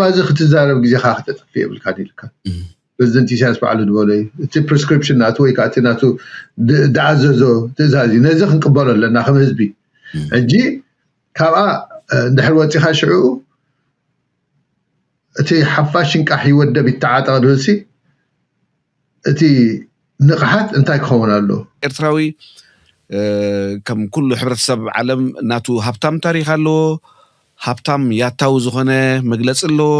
ባዚ ክትዛረብ ግዜኻ ክተጥፍ የብልካ ኢልካ። ፕሬዚደንት ኢሳያስ ባዕሉ ዝበሎ እዩ። እቲ ፕሪስክሪፕሽን ናቱ ወይ ከዓ እቲ ናቱ ድ- ዝኣዘዞ ትእዛዝ እዩ። ነዚ ክንቅበሎ ኣለና ከም ህዝቢ። ሕጂ ካብኣ እንድሕር ወፂኻ ሽዑ እቲ ሓፋሽ ሽንቃሕ ይወደብ ይተዓጠቕ ዝብልሲ እቲ ንቕሓት እንታይ ክኸውን ኣለዎ? ኤርትራዊ ከም ኩሉ ሕብረተሰብ ዓለም ናቱ ሃብታም ታሪክ ኣለዎ። ሃብታም ያታዊ ዝኾነ መግለፂ ኣለዎ።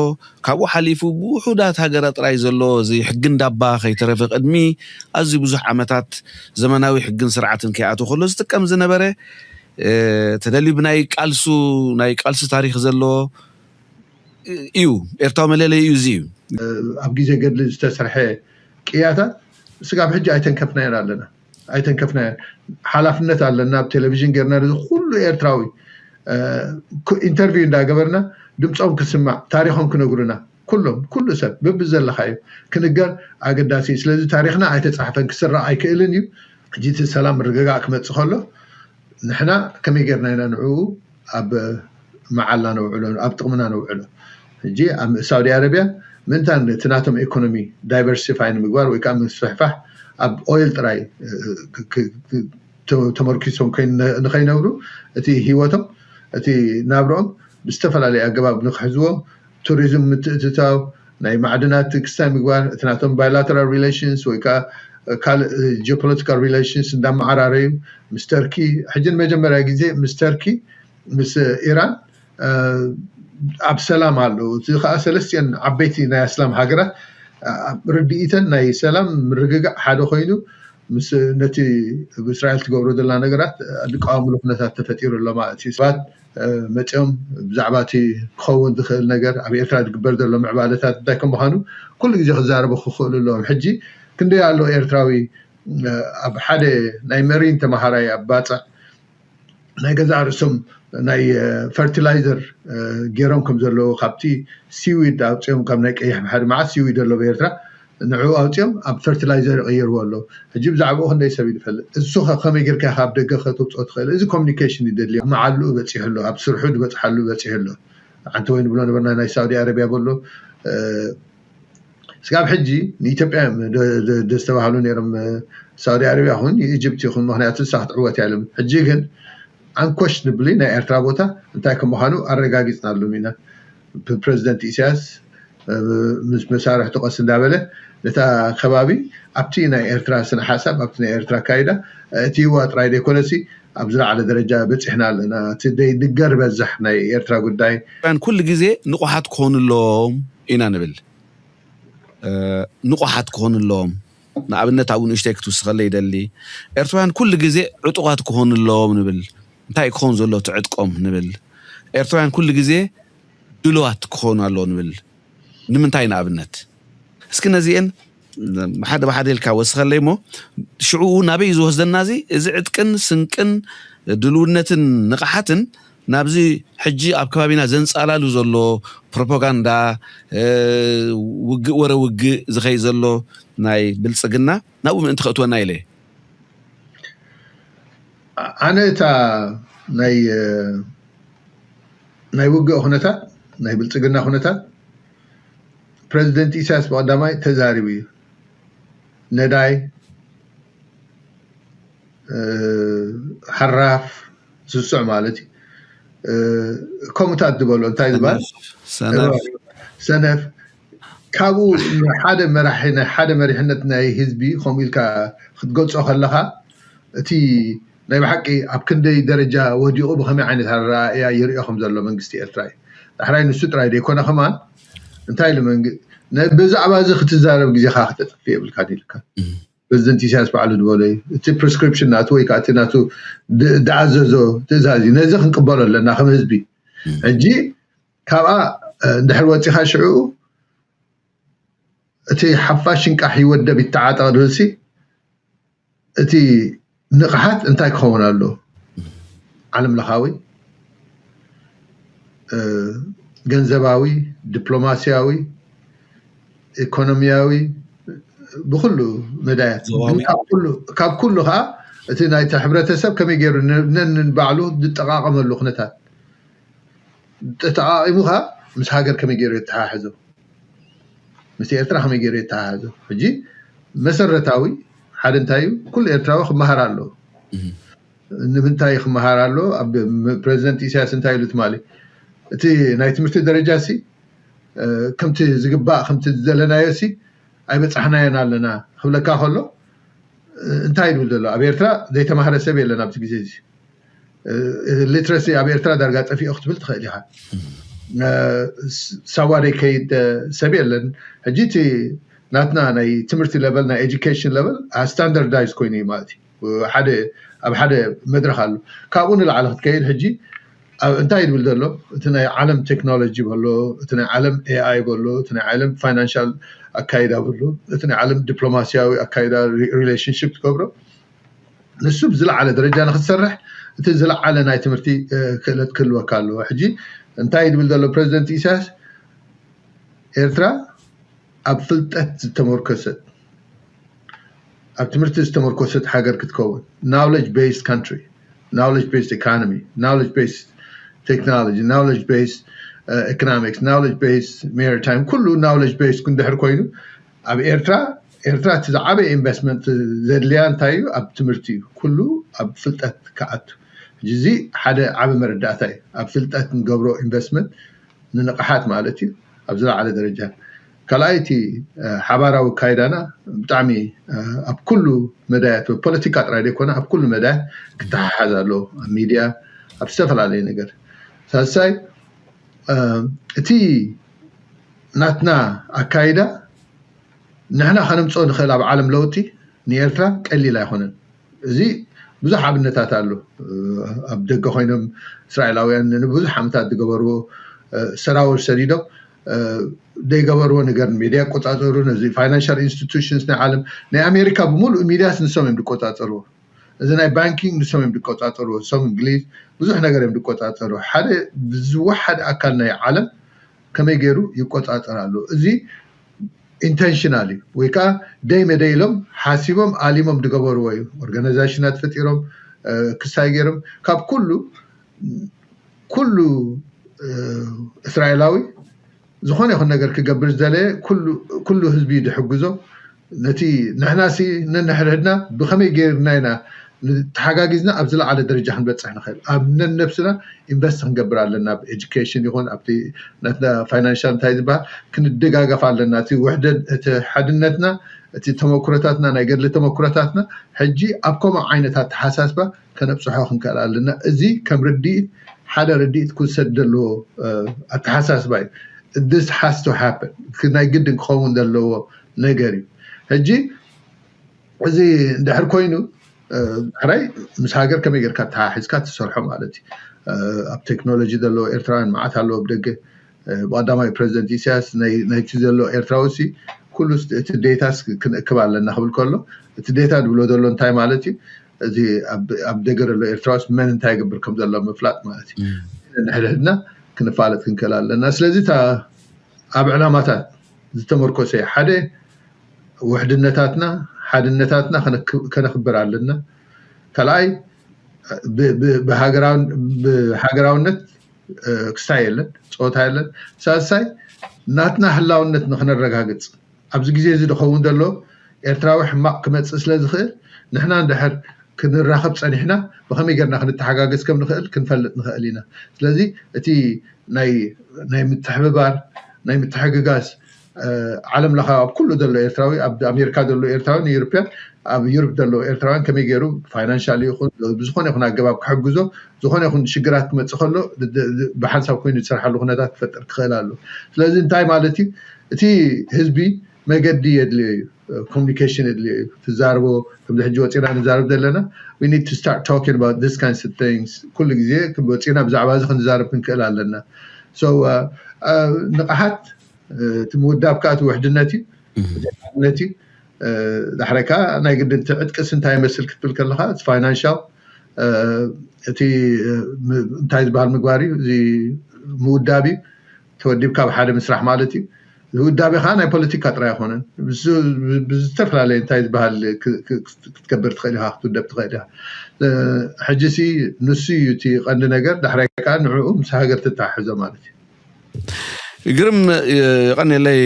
ካብኡ ሓሊፉ ብውሑዳት ሃገራት ጥራይ ዘሎ እዚ ሕጊ እንዳባ ከይተረፈ ቅድሚ ኣዝዩ ብዙሕ ዓመታት ዘመናዊ ሕግን ስርዓትን ከይኣትዎ ከሎ ዝጥቀም ዝነበረ ተደልዩ ብናይ ቃልሱ ናይ ቃልሲ ታሪክ ዘለዎ እዩ። ኤርትራዊ መለለይ እዩ እዚ እዩ። ኣብ ግዜ ገድሊ ዝተሰርሐ ቅያታት ስጋብ ሕጂ ኣይተንከፍናዮን ኣለና ኣይተንከፍናዮን ሓላፍነት ኣለና ኣብ ቴሌቪዥን ገርና እዚ ኩሉ ኤርትራዊ ኢንተርቪው እንዳገበርና ድምፆም ክስማዕ ታሪኮም ክነግሩና ኩሎም ኩሉ ሰብ በቢ ዘለካዮ ክንገር ኣገዳሲ እዩ ስለዚ ታሪክና ኣይተፃሕፈን ክስራቅ ኣይክእልን እዩ ሕጂ እቲ ሰላም ምርግጋእ ክመፅእ ከሎ ንሕና ከመይ ጌርና ኢና ንዕኡ ኣብ መዓላ ነውዕሎ ኣብ ጥቕምና ነውዕሎ ሕጂ ኣብ ሳውዲ ኣረቢያ ምእንታን እቲ ናቶም ኢኮኖሚ ዳይቨርሲፋይ ንምግባር ወይ ከዓ ምስፍሕፋሕ ኣብ ኦይል ጥራይ ተመርኪሶም ንኸይነብሩ እቲ ህይወቶም እቲ ናብርኦም ብዝተፈላለየ ኣገባብ ንክሕዝዎ ቱሪዝም ምትእትታው ናይ ማዕድናት ክስታይ ምግባር እቲ ናቶም ባይላተራል ሪሌሽንስ ወይ ከዓ ካልእ ጂኦፖለቲካል ሪሌሽንስ እንዳመዓራረዩ ምስ ተርኪ ሕጂ ንመጀመርያ ግዜ ምስ ተርኪ ምስ ኢራን ኣብ ሰላም ኣለዉ እቲ ከዓ ሰለስቲአን ዓበይቲ ናይ ኣስላም ሃገራት ርድኢተን ናይ ሰላም ምርግጋዕ ሓደ ኮይኑ ምስ ነቲ እስራኤል ትገብሮ ዘላ ነገራት ዝቃወምሉ ኩነታት ተፈጢሩ ኣሎ ማለት እዩ ሰባት መፅኦም ብዛዕባ እቲ ክኸውን ዝኽእል ነገር ኣብ ኤርትራ ዝግበር ዘሎ ምዕባለታት እንታይ ከም ምዃኑ ኩሉ ግዜ ክዛረቡ ክኽእሉ ኣለዎም ሕጂ ክንደይ ኣሎ ኤርትራዊ ኣብ ሓደ ናይ መሪን ተምሃራይ ኣብ ባፅዕ ናይ ገዛእ ርእሶም ናይ ፈርቲላይዘር ገይሮም ከም ዘለዉ ካብቲ ሲዊድ ኣውፅኦም ካብ ናይ ቀይሕ ባሕሪ መዓት ሲዊድ ኣሎ ኤርትራ ንዕኡ ኣውፅኦም ኣብ ፈርቲላይዘር ይቕይርዎ ኣለዉ ሕጂ ብዛዕባኡ ክንደይ ሰብ ይፈልጥ እሱ ከ ከመይ ጌርካ ካብ ደገ ከተውፅኦ ትኽእል እዚ ኮሚኒኬሽን ይደሊ መዓልኡ በፂሑ ኣሎ ኣብ ስርሑ ዝበፅሓሉ በፂሑ ኣሎ ሓንቲ ወይ ንብሎ ነበርና ናይ ሳውዲ ኣረቢያ በሎ ስጋብ ሕጂ ንኢትዮጵያ እዮም ደስተባህሉ ነይሮም ሳውዲ ኣረቢያ ይኹን ኢጅፕት ይኹን ምክንያቱ እሳ ክትዕወት እያ ኢሎም ሕጂ ግን ኣንኮሽንብሊ ናይ ኤርትራ ቦታ እንታይ ከም ምዃኑ ኣረጋጊፅናሎም ኢና ፕሬዚደንት ኢሳያስ ምስ መሳርሕቱ ቀስ እንዳበለ ነታ ከባቢ ኣብቲ ናይ ኤርትራ ስነ ሓሳብ ኣብቲ ናይ ኤርትራ ኣካይዳ እእትይዋ ጥራይ ዘይኮነሲ ኣብ ዝለዓለ ደረጃ በፂሕና ኣለና እቲ ዘይንገር በዛሕ ናይ ኤርትራ ጉዳይ ያን ኩሉ ግዜ ንቑሓት ክኾኑ ኣለዎም ኢና ንብል ንቑሓት ክኾኑ ኣለዎም ንኣብነት ኣብኡ ንእሽተይ ክትውስኸለ ይደሊ ኤርትራውያን ኩሉ ግዜ ዕጡቓት ክኾኑ ኣለዎም ንብል እንታይ ክኾን ዘሎ እቲ ዕጥቆም ንብል ኤርትራውያን ኩሉ ግዜ ድልዋት ክኾኑ ኣለዎ ንብል ንምንታይ ንኣብነት እስኪ ነዚአን ብሓደ ብሓደ ኢልካ ወስኸለይ እሞ ሽዑ ናበይ ዝወስደና እዚ እዚ ዕጥቅን ስንቅን ድልውነትን ንቕሓትን ናብዚ ሕጂ ኣብ ከባቢና ዘንፃላሉ ዘሎ ፕሮፓጋንዳ ውግእ ወረ ውግእ ዝኸይ ዘሎ ናይ ብልፅግና ናብኡ ምእንቲ ከእትወና ኢለ ኣነ እታ ናይ ናይ ውግእ ኩነታት ናይ ብልፅግና ኩነታት ፕሬዚደንት ኢሳያስ ብቀዳማይ ተዛሪቡ እዩ ነዳይ ሓራፍ ዝስዕ ማለት እዩ ከምኡታት ዝበሎ እንታይ ዝበሃል ሰነፍ ካብኡ ሓደ መራሒ ናይ ሓደ መሪሕነት ናይ ህዝቢ ከምኡ ኢልካ ክትገልፆ ከለካ እቲ ናይ ብሓቂ ኣብ ክንደይ ደረጃ ወዲቑ ብከመይ ዓይነት ኣረኣእያ ይሪኦ ከም ዘሎ መንግስቲ ኤርትራ እዩ ዳሕራይ ንሱ ጥራይ ዘይኮነ ከማን እንታይ ኢሉ መንግ ብዛዕባ እዚ ክትዛረብ ግዜካ ክተጥፍእ የብልካ ኢልካ ፕሬዚደንት ኢሳያስ ባዕሉ ዝበሎ እዩ እቲ ፕሪስክሪፕሽን ናቱ ወይ ከዓ እቲ ናቱ ዝኣዘዞ ትእዛዝ እዩ ነዚ ክንቅበሎ ኣለና ከም ህዝቢ ሕጂ ካብኣ እንድሕር ወፂኻ ሽዑ እቲ ሓፋሽ ሽንቃሕ ይወደብ ይተዓጠቕ ዝብልሲ እቲ ንቕሓት እንታይ ክኸውን ኣሎ ዓለም ለኻዊ ገንዘባዊ ዲፕሎማሲያዊ ኢኮኖሚያዊ ብኩሉ መዳያት ካብ ኩሉ ከዓ እቲ ናይቲ ሕብረተሰብ ከመይ ገይሩ ነንባዕሉ ዝጠቃቀመሉ ኩነታት ተጠቃቂሙ ከዓ ምስ ሃገር ከመይ ገይሩ የተሓሕዞ? ምስ ኤርትራ ከመይ ገይሩ የተሓሕዞ? ሕጂ መሰረታዊ ሓደ እንታይ እዩ? ኩሉ ኤርትራዊ ክመሃር ኣለዎ። ንምንታይ ክመሃር ኣሎ? ኣብ ፕረዚደንት ኢሳያስ እንታይ ኢሉ ትማሊ? እቲ ናይ ትምህርቲ ደረጃ ሲ ከምቲ ዝግባእ ከምቲ ዝደለናዮ ሲ ኣይበፃሕናዮን ኣለና ክብለካ ከሎ እንታይ ይብል ዘሎ? ኣብ ኤርትራ ዘይተማህረ ሰብ የለን ኣብዚ ግዜ እዚ። ሊትረሲ ኣብ ኤርትራ ዳርጋ ጠፊኦ ክትብል ትኽእል ኢኻ። ሳዋ ደይከይድ ሰብ የለን። ሕጂ እቲ ናትና ናይ ትምህርቲ ለቨል ናይ ኤጁኬሽን ለቨል ስታንዳርዳይዝ ኮይኑ እዩ ማለት እዩ። ሓደ ኣብ ሓደ መድረክ ኣሎ። ካብኡ ንላዕሊ ክትከይድ ሕጂ እንታይ ይብል ዘሎ? እቲ ናይ ዓለም ቴክኖሎጂ በሎ፣ እቲ ናይ ዓለም ኤኣይ በሎ፣ እቲ ናይ ዓለም ፋይናንሻል ኣካይዳ በሎ፣ እቲ ናይ ዓለም ዲፕሎማሲያዊ ኣካይዳ ሪሌሽንሽፕ ትገብሮ፣ ንሱ ብዝለዓለ ደረጃ ንክትሰርሕ እቲ ዝለዓለ ናይ ትምህርቲ ክእለት ክህልወካ ኣለዎ። ሕጂ እንታይ ይብል ዘሎ ፕረዚደንት ኢሳያስ? ኤርትራ ኣብ ፍልጠት ዝተመርኮሰት ኣብ ትምህርቲ ዝተመርኮሰት ሃገር ክትከውን፣ knowledge based country, knowledge based economy, knowledge based technology, knowledge based economics, knowledge based maritime፣ ኩሉ knowledge based ክንድሕር ኮይኑ ኣብ ኤርትራ ኤርትራ እቲ ዝዓበየ ኢንቨስትመንት ዘድልያ እንታይ እዩ? ኣብ ትምህርቲ እዩ። ኩሉ ኣብ ፍልጠት ክኣቱ። እዚ ሓደ ዓቢ መረዳእታ እዩ። ኣብ ፍልጠት ንገብሮ ኢንቨስትመንት ንንቕሓት ማለት እዩ ኣብ ዝለዓለ ደረጃ። ካልኣይቲ ሓባራዊ ካይዳና ብጣዕሚ ኣብ ኩሉ መዳያት ፖለቲካ ጥራይ ዘይኮነ ኣብ ኩሉ መዳያት ክተሓሓዝ ኣለዎ። ኣብ ሚድያ ኣብ ዝተፈላለዩ ነገር ሳልሳይ እቲ ናትና ኣካይዳ ንሕና ከነምፅኦ ንኽእል ኣብ ዓለም ለውጢ ንኤርትራ ቀሊል ኣይኮነን። እዚ ብዙሕ ኣብነታት ኣሎ። ኣብ ደገ ኮይኖም እስራኤላውያን ንብዙሕ ዓመታት ዝገበርዎ ሰራውር ሰዲዶም ዘይገበርዎ ነገር ሚድያ ቆፃፀሩ ነዚ ፋይናንሻል ኢንስቲቱሽንስ ናይ ዓለም ናይ ኣሜሪካ ብምሉእ ሚድያስ ንሶም እዮም ዝቆፃፀርዎ። እዚ ናይ ባንኪንግ ንሶም እዮም ዝቆፃፀርዎ። እሶም እንግሊዝ ብዙሕ ነገር እዮም ዝቆፃፀሩ። ሓደ ብዝወሓደ ኣካል ናይ ዓለም ከመይ ገይሩ ይቆፃፀር ኣሎ? እዚ ኢንተንሽናል እዩ ወይ ከዓ ደይ መደይ ኢሎም ሓሲቦም ኣሊሞም ዝገበርዎ እዩ። ኦርጋናይዜሽናት ፈጢሮም ክሳይ ገይሮም ካብ ኩሉ ኩሉ እስራኤላዊ ዝኾነ ይኹን ነገር ክገብር ዝደለየ ኩሉ ህዝቢ ድሕግዞ። ነቲ ንሕናሲ ነንሕድሕድና ብኸመይ ገይርና ኢና ተሓጋጊዝና ኣብ ዝለዓለ ደረጃ ክንበፅሕ ንኽእል? ኣብ ነንነብስና ኢንቨስት ክንገብር ኣለና። ኣብ ኤጁኬሽን ይኹን ኣብቲ ናትና ፋይናንሻል እንታይ ዝበሃል ክንደጋገፍ ኣለና። እቲ ውሕደት እቲ ሓድነትና እቲ ተመኩረታትና ናይ ገድሊ ተመኩረታትና ሕጂ ኣብ ከምኡ ዓይነት ኣተሓሳስባ ከነብፅሖ ክንክእል ኣለና። እዚ ከም ርድኢት ሓደ ርድኢት ክውሰድ ዘለዎ ኣተሓሳስባ እዩ። This has to happen፣ ናይ ግድን ክኸውን ዘለዎ ነገር እዩ። ሕጂ እዚ እንድሕር ኮይኑ ሕራይ ምስ ሃገር ከመይ ጌርካ ተሓሒዝካ ትሰርሖ ማለት እዩ። ኣብ ቴክኖሎጂ ዘለዎ ኤርትራውያን መዓት ኣለዎ ብደገ። ብቀዳማይ ፕረዚደንት ኢሳያስ ናይቲ ዘሎ ኤርትራዊ ሲ ኩሉ እቲ ዴታስ ክንእክብ ኣለና ክብል ከሎ እቲ ዴታ ዝብሎ ዘሎ እንታይ ማለት እዩ? እዚ ኣብ ደገ ዘሎ ኤርትራውስ መን እንታይ ይገብር ከም ዘሎ ምፍላጥ ማለት እዩ። ንሕድሕድና ክንፋለጥ ክንክእል ኣለና። ስለዚ ኣብ ዕላማታት ዝተመርኮሰ ሓደ ውሕድነታትና ሓድነታትና ከነክብር ኣለና። ካልኣይ ብሃገራውነት ክስታይ የለን፣ ፀወታ የለን። ሳልሳይ ናትና ህላውነት ንክነረጋግፅ ኣብዚ ግዜ እዚ ዝኸውን ዘሎ ኤርትራዊ ሕማቕ ክመፅእ ስለ ዝኽእል ንሕና እንድሕር ክንራኸብ ፀኒሕና ብኸመይ ጌርና ክንተሓጋገዝ ከም ንኽእል ክንፈልጥ ንኽእል ኢና። ስለዚ እቲ ናይ ምትሕብባር ናይ ምትሕግጋዝ ዓለም ለኻዊ ኣብ ኩሉ ዘሎ ኤርትራዊ ኣብ ኣሜሪካ ዘሎ ኤርትራዊ ንዩሮፕያን ኣብ ዩሮፕ ዘሎ ኤርትራውያን ከመይ ገይሩ ፋይናንሻል ይኹን ብዝኾነ ይኹን ኣገባብ ክሕግዞ ዝኾነ ይኹን ሽግራት ክመፅእ ከሎ ብሓንሳብ ኮይኑ ዝሰርሓሉ ኩነታት ክፈጥር ክኽእል ኣሎ። ስለዚ እንታይ ማለት እዩ? እቲ ህዝቢ መገዲ የድልዮ እዩ። ኮሚኒኬሽን የድልዮ እዩ። ትዛርቦ ከምዚ ሕጂ ወፂና ንዛረብ ዘለና we need to start talking about this kinds of things። ኩሉ ግዜ ወፂና ብዛዕባ እዚ ክንዛረብ ክንክእል ኣለና። ንቕሓት እቲ ምውዳብ ከዓ እቲ ውሕድነት እዩ። ሓድነት እዩ። ዳሕራይ ከዓ ናይ ግድን እቲ ዕጥቅስ እንታይ ይመስል ክትብል ከለካ ፋይናንሻል እቲ እንታይ ዝበሃል ምግባር እዩ። እዚ ምውዳብ እዩ። ተወዲብካ ብሓደ ምስራሕ ማለት እዩ። ዝውዳቤ ከዓ ናይ ፖለቲካ ጥራይ ኣይኮነን። ብዝተፈላለየ እንታይ ዝበሃል ክትገብር ትኽእል ኢኻ ክትውደብ ትኽእል ኢኻ። ሕጂ ሲ ንሱ እዩ እቲ ቀንዲ ነገር። ዳሕራይ ከዓ ንዕኡ ምስ ሃገር ትተሓሕዞ ማለት እዩ። ግርም፣ የቐንየለይ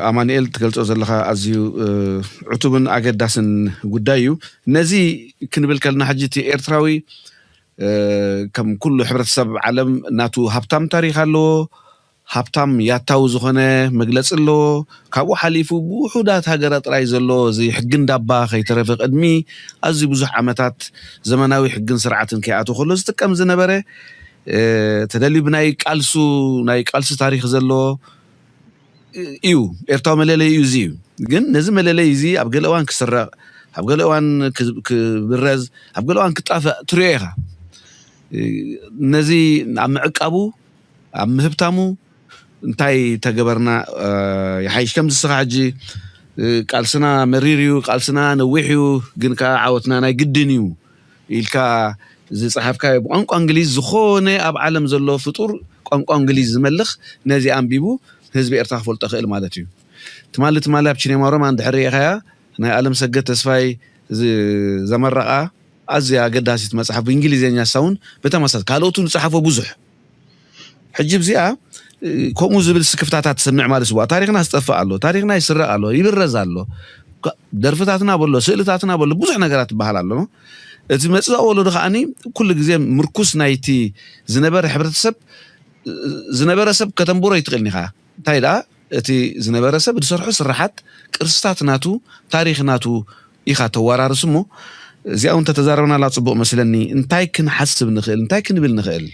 ኣማኑኤል፣ ትገልጾ ዘለኻ ኣዝዩ ዕቱብን ኣገዳስን ጉዳይ እዩ። ነዚ ክንብል ከለና ሕጂ እቲ ኤርትራዊ ከም ኩሉ ሕብረተሰብ ዓለም ናቱ ሃብታም ታሪኽ ኣለዎ። ሃብታም ያታዊ ዝኾነ መግለጺ ኣለዎ። ካብኡ ሓሊፉ ብውሑዳት ሃገራት ጥራይ ዘሎ እዚ ሕጊ እንዳባ ከይተረፈ ቅድሚ ኣዝዩ ብዙሕ ዓመታት ዘመናዊ ሕግን ስርዓትን ከይኣትዎ ከሎ ዝጥቀም ዝነበረ፣ ተደልዩ ብናይ ቃልሱ ናይ ቃልሲ ታሪኽ ዘለዎ እዩ። ኤርትራዊ መለለይ እዩ፣ እዚ እዩ። ግን ነዚ መለለይ እዚ ኣብ ገለ እዋን ክስረቕ፣ ኣብ ገለ እዋን ክብረዝ፣ ኣብ ገለ እዋን ክጣፈእ ትሪኦ ኢኻ። ነዚ ኣብ ምዕቃቡ፣ ኣብ ምህብታሙ እንታይ ተገበርና ይሓይሽ? ከምዚ ስኻ ሕጂ ቃልስና መሪር እዩ፣ ቃልስና ነዊሕ እዩ፣ ግን ከዓ ዓወትና ናይ ግድን እዩ ኢልካ ዝፀሓፍካዮ ብቋንቋ እንግሊዝ፣ ዝኾነ ኣብ ዓለም ዘሎ ፍጡር ቋንቋ እንግሊዝ ዝመልኽ ነዚ ኣንቢቡ ህዝቢ ኤርትራ ክፈልጦ ክእል ማለት እዩ። ትማሊ ትማሊ ኣብ ቺኔማ ሮማ እንድሕር ርኢኻያ፣ ናይ ኣለም ሰገድ ተስፋይ ዘመረቓ ኣዝያ ኣገዳሲት መፅሓፍ ብእንግሊዝኛ ሳውን ብተመሳሳሊ ካልኦቱ ዝፀሓፎ ብዙሕ። ሕጂ እዚኣ ከምኡ ዝብል ስክፍታታት ትሰምዕ ማለት ስዋ ታሪኽና ዝጠፍእ ኣሎ፣ ታሪኽና ይስረቕ ኣሎ፣ ይብረዝ ኣሎ። ደርፍታትና በሎ፣ ስእልታትና በሎ፣ ብዙሕ ነገራት ትበሃል ኣሎ። እቲ መፅእ ወለዶ ከዓኒ ኩሉ ግዜ ምርኩስ ናይቲ ዝነበረ ሕብረተሰብ፣ ዝነበረ ሰብ ከተንብሮ ይትኽእል ኢኻ። እንታይ ደኣ እቲ ዝነበረ ሰብ ዝሰርሖ ስራሓት፣ ቅርስታት ናቱ፣ ታሪኽ ናቱ ኢኻ ተወራርስ እሞ፣ እዚኣ እውን ተተዛረብናላ ጽቡቕ መስለኒ። እንታይ ክንሓስብ ንኽእል? እንታይ ክንብል ንኽእል?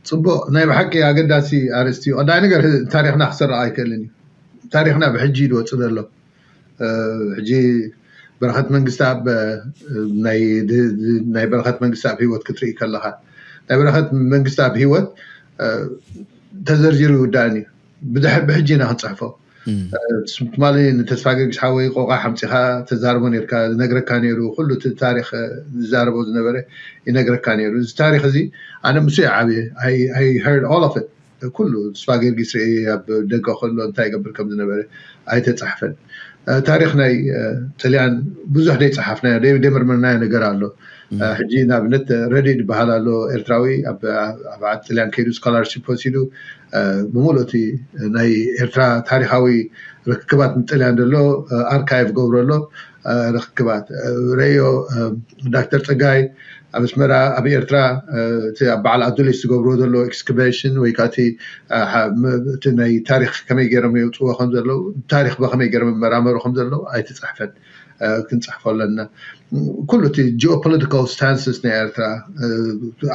ጽቡቕ፣ ናይ ብሓቂ ኣገዳሲ ኣርእስቲ እዩ። ቀዳይ ነገር ታሪኽና ክስረቕ ኣይክእልን እዩ። ታሪኽና ብሕጂ እዩ ዝወጽእ ዘሎ። ሕጂ በረኸት መንግስቲ ኣብ ናይ በረኸት መንግስቲ ኣብ ህይወት ክትርኢ ከለኻ ናይ በረኸት መንግስቲ ኣብ ህይወት ተዘርዚሩ ይውዳእን እዩ። ብሕጂ ኢና ክንፅሕፎ። ትማሊ ንተስፋ ገርግሽ ሓወይ ቆቃ ሓምፂኻ ተዛርቦ ነርካ፣ ዝነግረካ ነይሩ፣ ኩሉ እቲ ታሪክ ዝዛረቦ ዝነበረ ይነግረካ ነይሩ። እዚ ታሪክ እዚ ኣነ ምስ ዓብየ I heard all of it። ኩሉ ተስፋ ገርጊስ ርኢ ኣብ ደገ ከሎ እንታይ ይገብር ከም ዝነበረ ኣይተፃሕፈን። ታሪክ ናይ ጥልያን ብዙሕ ደይፀሓፍናዮ ደይመርመርናዮ ነገር ኣሎ። ሕጂ ንኣብነት ረዲ ዝበሃል ኣሎ ኤርትራዊ ኣብ ዓዲ ጥልያን ከይዱ ስኮላርሽፕ ወሲዱ ብምሉእ እቲ ናይ ኤርትራ ታሪካዊ ርክክባት ንጥልያን ዘሎ ኣርካይቭ ገብሮ ኣሎ። ርክክባት ረዮ ዳክተር ፀጋይ ኣብ ኣስመራ ኣብ ኤርትራ እቲ ኣብ በዓል ኣዱሊስ ዝገብርዎ ዘሎ ኤክስካቬሽን ወይ ከዓ እቲ ናይ ታሪክ ከመይ ገይሮም የውፅዎ ከም ዘለዉ ታሪክ ብከመይ ገይሮም ይመራመሩ ከም ዘለዉ ኣይተፃሕፈን። ክንፅሕፎ ኣለና። ኩሉ እቲ ጂኦፖለቲካል ስታንስስ ናይ ኤርትራ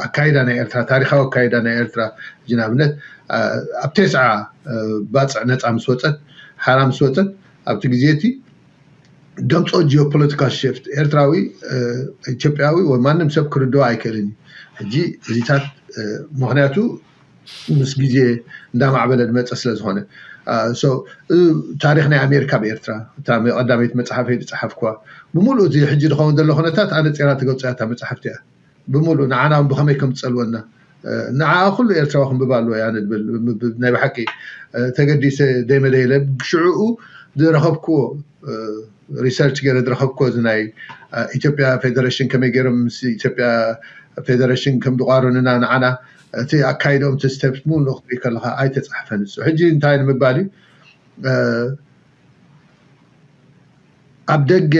ኣካይዳ ናይ ኤርትራ ታሪካዊ ኣካይዳ ናይ ኤርትራ ንኣብነት ኣብ ቴስዓ ባፅዕ ነፃ ምስ ወፀት ሓራ ምስ ወፀት ኣብቲ ግዜ እቲ ደምፆ ጂኦፖለቲካል ሽፍት ኤርትራዊ ኢትዮጵያዊ ወይ ማንም ሰብ ክርድኦ ኣይክእልን እዩ። ሕጂ እዚታት ምክንያቱ ምስ ግዜ እንዳማዕበለ ዝመፀ ስለዝኾነ ታሪክ ናይ ኣሜሪካ ብኤርትራ እታ ቀዳመይቲ መፅሓፈይ ዝፀሓፍኩዋ ብምሉእ እዚ ሕጂ ዝኸውን ዘሎ ኩነታት ኣነፂራ ትገልፆ እያ እታ መፅሓፍቲ እያ። ብምሉእ ንዓና እውን ብኸመይ ከም ትፀልወና ንዓ ኩሉ ኤርትራዊ ክንብብ ኣለዎ እያ ንብል። ናይ ብሓቂ ተገዲሰ ደይመደይለ ሽዕኡ ዝረኸብክዎ ሪሰርች ገይረ ዝረኸብክዎ እዚ ናይ ኢትዮጵያ ፌደሬሽን ከመይ ገይሮም ምስ ኢትዮጵያ ፌደሬሽን ከም ዝቋረኑና ንዓና እቲ ኣካይዶም እቲ ስቴፕስ ሙሉ ክትርኢ ከለካ ኣይተፃሕፈን እሱ ሕጂ እንታይ ንምባል እዩ። ኣብ ደገ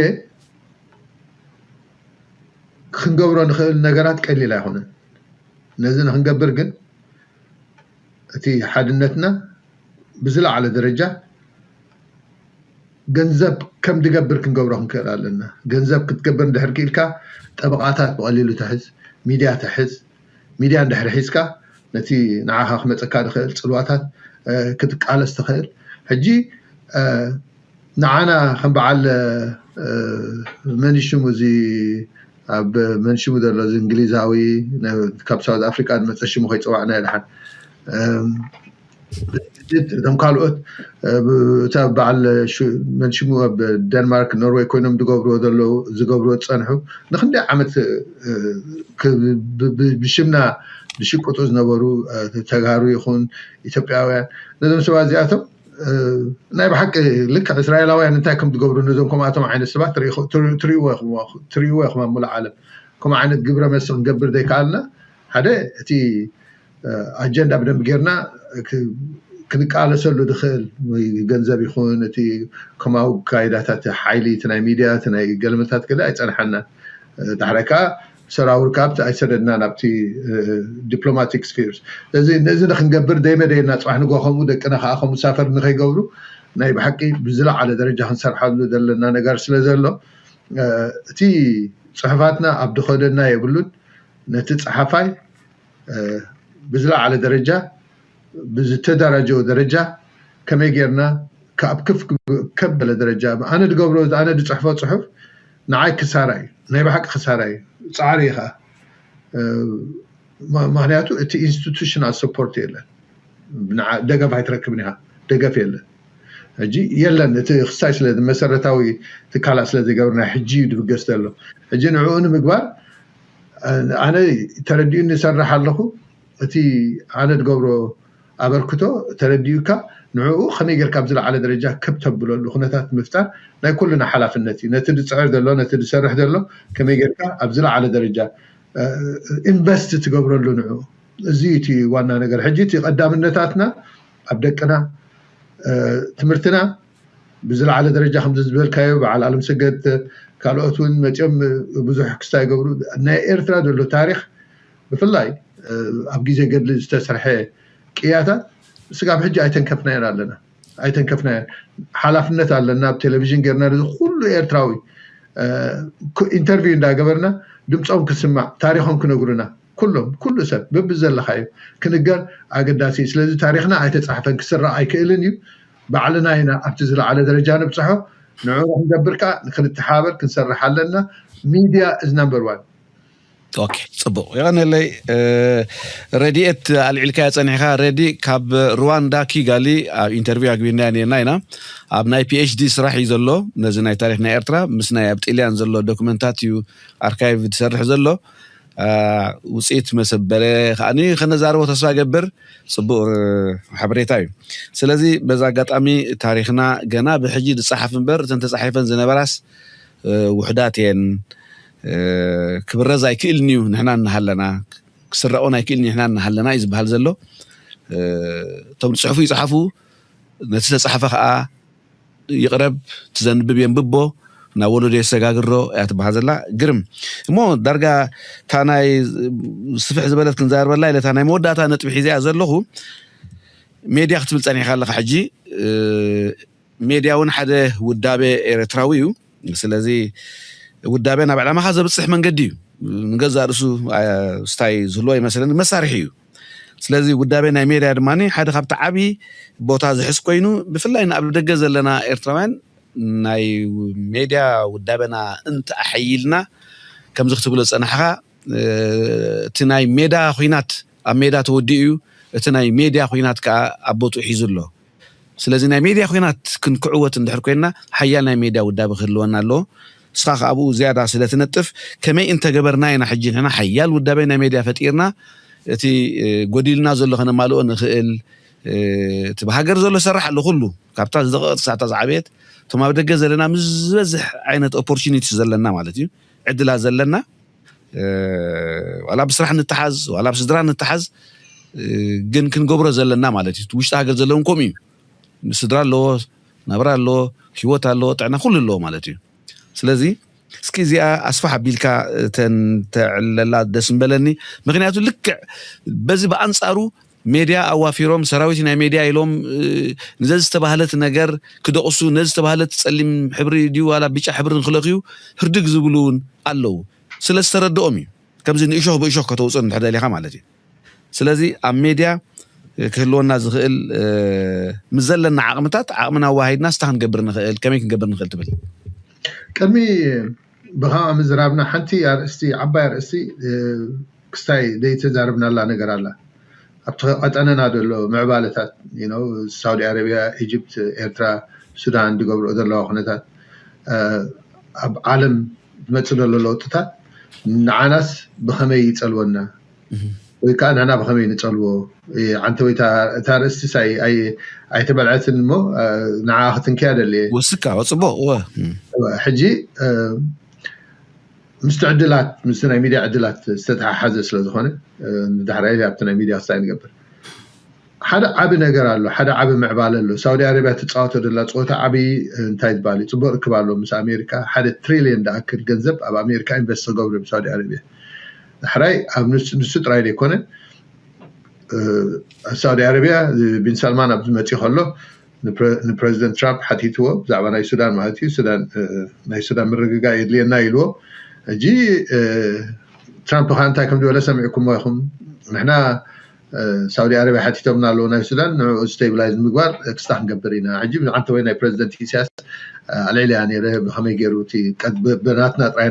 ክንገብሮ ንኽእል ነገራት ቀሊል ኣይኮነን። ነዚ ንክንገብር ግን እቲ ሓድነትና ብዝለዓለ ደረጃ ገንዘብ ከም ድገብር ክንገብሮ ክንክእል ኣለና። ገንዘብ ክትገብር እንድሕር ክኢልካ ጠበቓታት ብቐሊሉ ትሕዝ፣ ሚድያ ትሕዝ። ሚድያ እንድሕር ሒዝካ ነቲ ንዓኻ ክመፀካ ዝኽእል ፅልዋታት ክትቃለስ ትኽእል። ሕጂ ንዓና ከም በዓል መንሽሙ እዚ ኣብ መንሽሙ ዘሎ እዚ እንግሊዛዊ ካብ ሳውት ኣፍሪቃ ዝመፀ ሽሙ ከይፀዋዕና ይድሓን እቶም ካልኦት እታ በዓል መንሽሙ ኣብ ደንማርክ ኖርወይ ኮይኖም ዝገብርዎ ዘለዉ ዝገብርዎ ዝፀንሑ ንክንደይ ዓመት ብሽምና ዝሽቅጡ ዝነበሩ ተጋሩ ይኹን ኢትዮጵያውያን ነዞም ሰባት እዚኣቶም ናይ ብሓቂ ልክዕ እስራኤላውያን እንታይ ከም ዝገብሩ ነዞም ከምኣቶም ዓይነት ሰባት ትሪእዎ ኢኹም ኣብ ሙሉእ ዓለም ከምኡ ዓይነት ግብረ መልሲ ክንገብር ዘይከኣልና ሓደ እቲ ኣጀንዳ ብደንብ ጌርና ክንቃለሰሉ ዝኽእል ወይ ገንዘብ ይኹን እቲ ከማዊ ካይዳታት ሓይሊ እቲ ናይ ሚድያ እቲ ናይ ገልመታት ገለ ኣይፀንሓና። ዳሕራይ ከዓ ሰራውር ካብቲ ኣይሰደድና ናብቲ ዲፕሎማቲክ ስፌርስ እዚ ነዚ ንክንገብር ደይመደየና ፅባሕ ንጎ ከምኡ ደቅና ከዓ ከምኡ ሳፈር ንከይገብሩ ናይ ብሓቂ ብዝለዓለ ደረጃ ክንሰርሓሉ ዘለና ነገር ስለ ዘሎ እቲ ፅሑፋትና ኣብ ድኸደና የብሉን። ነቲ ፀሓፋይ ብዝለዓለ ደረጃ ብዝተደራጀወ ደረጃ ከመይ ጌርና ካብ ክፍ ከበለ ደረጃ ኣነ ድገብሮ ኣነ ድፅሕፎ ፅሑፍ ንዓይ ክሳራ እዩ፣ ናይ ብሓቂ ክሳራ እዩ። ፃዕሪ እዩ ከዓ ምክንያቱ እቲ ኢንስቲቱሽናል ሰፖርት የለን። ደገፍ ኣይትረክብን ኢኻ፣ ደገፍ የለን። ሕጂ የለን እቲ ክሳይ ስለ መሰረታዊ ትካላት ስለ ዝገብርና ሕጂ እዩ ድብገስ ዘሎ። ሕጂ ንዕኡ ንምግባር ኣነ ተረዲኡ ንሰርሕ ኣለኹ። እቲ ኣነ ድገብሮ ኣበርክቶ ተረዲኡካ ንዕኡ ከመይ ጌርካ ኣብ ዝለዓለ ደረጃ ከብ ተብለሉ ኩነታት ምፍጣር ናይ ኩልና ሓላፍነት እዩ። ነቲ ዝፅዕር ዘሎ ነቲ ዝሰርሕ ዘሎ ከመይ ጌርካ ኣብ ዝለዓለ ደረጃ ኢንቨስት ትገብረሉ ንዕኡ። እዚ እቲ ዋና ነገር። ሕጂ እቲ ቀዳምነታትና ኣብ ደቅና ትምህርትና ብዝለዓለ ደረጃ ከምዚ ዝበልካዮ በዓል ኣለም ሰገድ ካልኦት እውን መፂኦም ብዙሕ ክስታይ ይገብሩ ናይ ኤርትራ ዘሎ ታሪክ ብፍላይ ኣብ ግዜ ገድሊ ዝተሰርሐ ቅያታት ስጋብ ሕጂ ኣይተንከፍናዮን ኣለና ኣይተንከፍናዮን ሓላፍነት ኣለና ኣብ ቴሌቪዥን ጌርና እዚ ኩሉ ኤርትራዊ ኢንተርቪው እንዳገበርና ድምፆም ክስማዕ ታሪኮም ክነግሩና ኩሎም ኩሉ ሰብ በብዘለካዮ ክንገር ኣገዳሲ እዩ ስለዚ ታሪክና ኣይተፃሕፈን ክስራቕ ኣይክእልን እዩ ባዕልና ኢና ኣብቲ ዝለዓለ ደረጃ ንብፅሖ ንዑ ክንገብር ከዓ ክንተሓባበር ክንሰርሕ ኣለና media is number one ኦኬ ፅቡቅ የቀነለይ ረድኤት ኣልዒልካዮ ፀኒሕካ ረዲ ካብ ሩዋንዳ ኪጋሊ ኣብ ኢንተርቪው ኣግቢርና ነርና ኢና ኣብ ናይ ፒኤችዲ ስራሕ እዩ ዘሎ ነዚ ናይ ታሪክ ናይ ኤርትራ ምስ ናይ ኣብ ጥልያን ዘሎ ዶክመንታት እዩ ኣርካይቭ ትሰርሕ ዘሎ ውፅኢት መሰበለ ከዓኒ ከነዛርቦ ተስፋ ገብር ፅቡቅ ሓበሬታ እዩ ስለዚ በዛ ኣጋጣሚ ታሪክና ገና ብሕጂ ዝፀሓፍ እምበር እተን ተፃሒፈን ዝነበራስ ውሕዳት እየን ክብረዝ ኣይክእልን እዩ ንሕና እናሃለና ክስረቆን ኣይክእልን ንሕና እናሃለና እዩ ዝበሃል ዘሎ እቶም ዝፅሕፉ ይፅሓፉ ነቲ ዝተፃሕፈ ከዓ ይቕረብ ትዘንብብ የንብቦ ናብ ወለዶ የሰጋግሮ እያ ትበሃል ዘላ ግርም እሞ ዳርጋ እታ ናይ ስፍሕ ዝበለት ክንዛርበላ ኢለታ ናይ መወዳእታ ነጥቢ ሒዘያ ዘለኹ ሜድያ ክትብል ፀኒሕካ ኣለካ ሕጂ ሜድያ እውን ሓደ ውዳቤ ኤርትራዊ እዩ ስለዚ ውዳቤ ናብ ዕላማካ ዘብፅሕ መንገዲ እዩ ንገዛ ርእሱ ስታይ ዝህልዎ ይመስለኒ መሳርሒ እዩ ስለዚ ውዳቤ ናይ ሜድያ ድማ ሓደ ካብቲ ዓብዪ ቦታ ዝሕዝ ኮይኑ ብፍላይ ንኣብ ደገ ዘለና ኤርትራውያን ናይ ሜድያ ውዳቤና እንተኣሐይልና ከምዚ ክትብሎ ዝፀናሕካ እቲ ናይ ሜዳ ኩናት ኣብ ሜዳ ተወዲኡ እዩ እቲ ናይ ሜድያ ኩናት ከዓ ኣብ ቦትኡ ሒዙ ኣሎ ስለዚ ናይ ሜድያ ኩናት ክንክዕወት እንድሕር ኮይንና ሓያል ናይ ሜድያ ውዳቤ ክህልወና ኣለዎ እስኻ ከኣብኡ ዝያዳ ስለ ትነጥፍ ከመይ እንተገበርና ኢና ሕጂ ንሕና ሓያል ውዳቤ ናይ ሜድያ ፈጢርና እቲ ጎዲልና ዘሎ ከነማልኦ ንኽእል እቲ ብሃገር ዘሎ ሰራሕ ኣሎ ኩሉ ካብታ ዝደቀቀት ክሳዕታ ዝዓበየት እቶም ኣብ ደገ ዘለና ምስ ዝበዝሕ ዓይነት ኦፖርቹኒቲ ዘለና ማለት እዩ ዕድላት ዘለና ዋላ ብስራሕ ንተሓዝ ዋላ ብስድራ ንተሓዝ ግን ክንገብሮ ዘለና ማለት እዩ ውሽጢ ሃገር ዘለውን ከምኡ እዩ ስድራ ኣለዎ ናብራ ኣለዎ ህይወት ኣለዎ ጥዕና ኩሉ ኣለዎ ማለት እዩ ስለዚ እስኪ እዚኣ ኣስፋሕ ኣቢልካ ተን ተዕለላ ደስ ምበለኒ ምክንያቱ ልክዕ በዚ ብኣንፃሩ ሜድያ ኣዋፊሮም ሰራዊት ናይ ሜድያ ኢሎም ንዘ ዝተባህለት ነገር ክደቕሱ ነዚ ዝተባህለት ፀሊም ሕብሪ ድዩ ዋላ ቢጫ ሕብሪ ንክለኽዩ ህርድግ ዝብሉ እውን ኣለዉ ስለ ዝተረድኦም እዩ ከምዚ ንእሾኽ ብእሾኽ ከተውፅእ እንድሕር ደሊኻ ማለት እዩ ስለዚ ኣብ ሜድያ ክህልወና ዝኽእል ምስ ዘለና ዓቕምታት ዓቕምና ኣዋሃሂድና ስታ ክንገብር ንኽእል ከመይ ክንገብር ንኽእል ትብል ቅድሚ ብኸምኣ ምዝራብና ሓንቲ ኣርእስቲ ዓባይ ኣርእስቲ ክስታይ ዘይተዛረብናላ ነገር ኣላ ኣብቲ ቀጠነና ዘሎ ምዕባለታት ሳውዲ ኣረቢያ ኢጅፕት ኤርትራ ሱዳን ዝገብርኦ ዘለዋ ኩነታት ኣብ ዓለም ዝመፅእ ዘሎ ለውጥታት ንዓናስ ብኸመይ ይፀልወና ወይ ከዓ ንሕና ብኸመይ ንፀልዎ ዓንተ ወይ እታ ርእስቲ ሳይ ኣይተበልዐትን እሞ ንዓ ክትንክያ ደልየ ወስካ ፅቡቅ ሕጂ ምስቲ ዕድላት ምስቲ ናይ ሚድያ ዕድላት ዝተተሓሓዘ ስለ ዝኾነ ንዳሕራይ ኣብቲ ናይ ሚድያ ክስታይ ንገብር ሓደ ዓቢ ነገር ኣሎ፣ ሓደ ዓቢ ምዕባለ ኣሎ። ሳውዲ ኣረብያ ትጻወቶ ደላ ጸወታ ዓቢ እንታይ ዝበሃል እዩ፣ ጽቡቅ ርክብ ኣሎ ምስ ኣሜሪካ። ሓደ ትሪልየን ዝኣክል ገንዘብ ኣብ ኣሜሪካ ኢንቨስት ክገብሩ እዮም ሳውዲ ኣረብያ። ሕራይ ኣብ ንሱ ጥራይ ዘይኮነ፣ ሳውዲ ኣረብያ ቢን ሰልማን ኣብዚ መፅእ ከሎ ንፕረዚደንት ትራምፕ ሓቲትዎ ብዛዕባ ናይ ሱዳን ማለት እዩ። ናይ ሱዳን ምርግጋእ የድልየና ኢልዎ። ሕጂ ትራምፕ ከዓ እንታይ ከም ዝበለ ሰሚዕኩሞ ኢኹም። ንሕና ሳውዲ ኣረብያ ሓቲቶምና ኣለዉ ናይ ሱዳን ንዕኡ ስቴብላይዝ ንምግባር ክስታ ክንገብር ኢና። ሕጂ ንዓንተ ወይ ናይ ፕረዚደንት ኢሳያስ ኣልዕልያ ነይረ ብከመይ ገይሩ እቲ ብናትና ጥራይ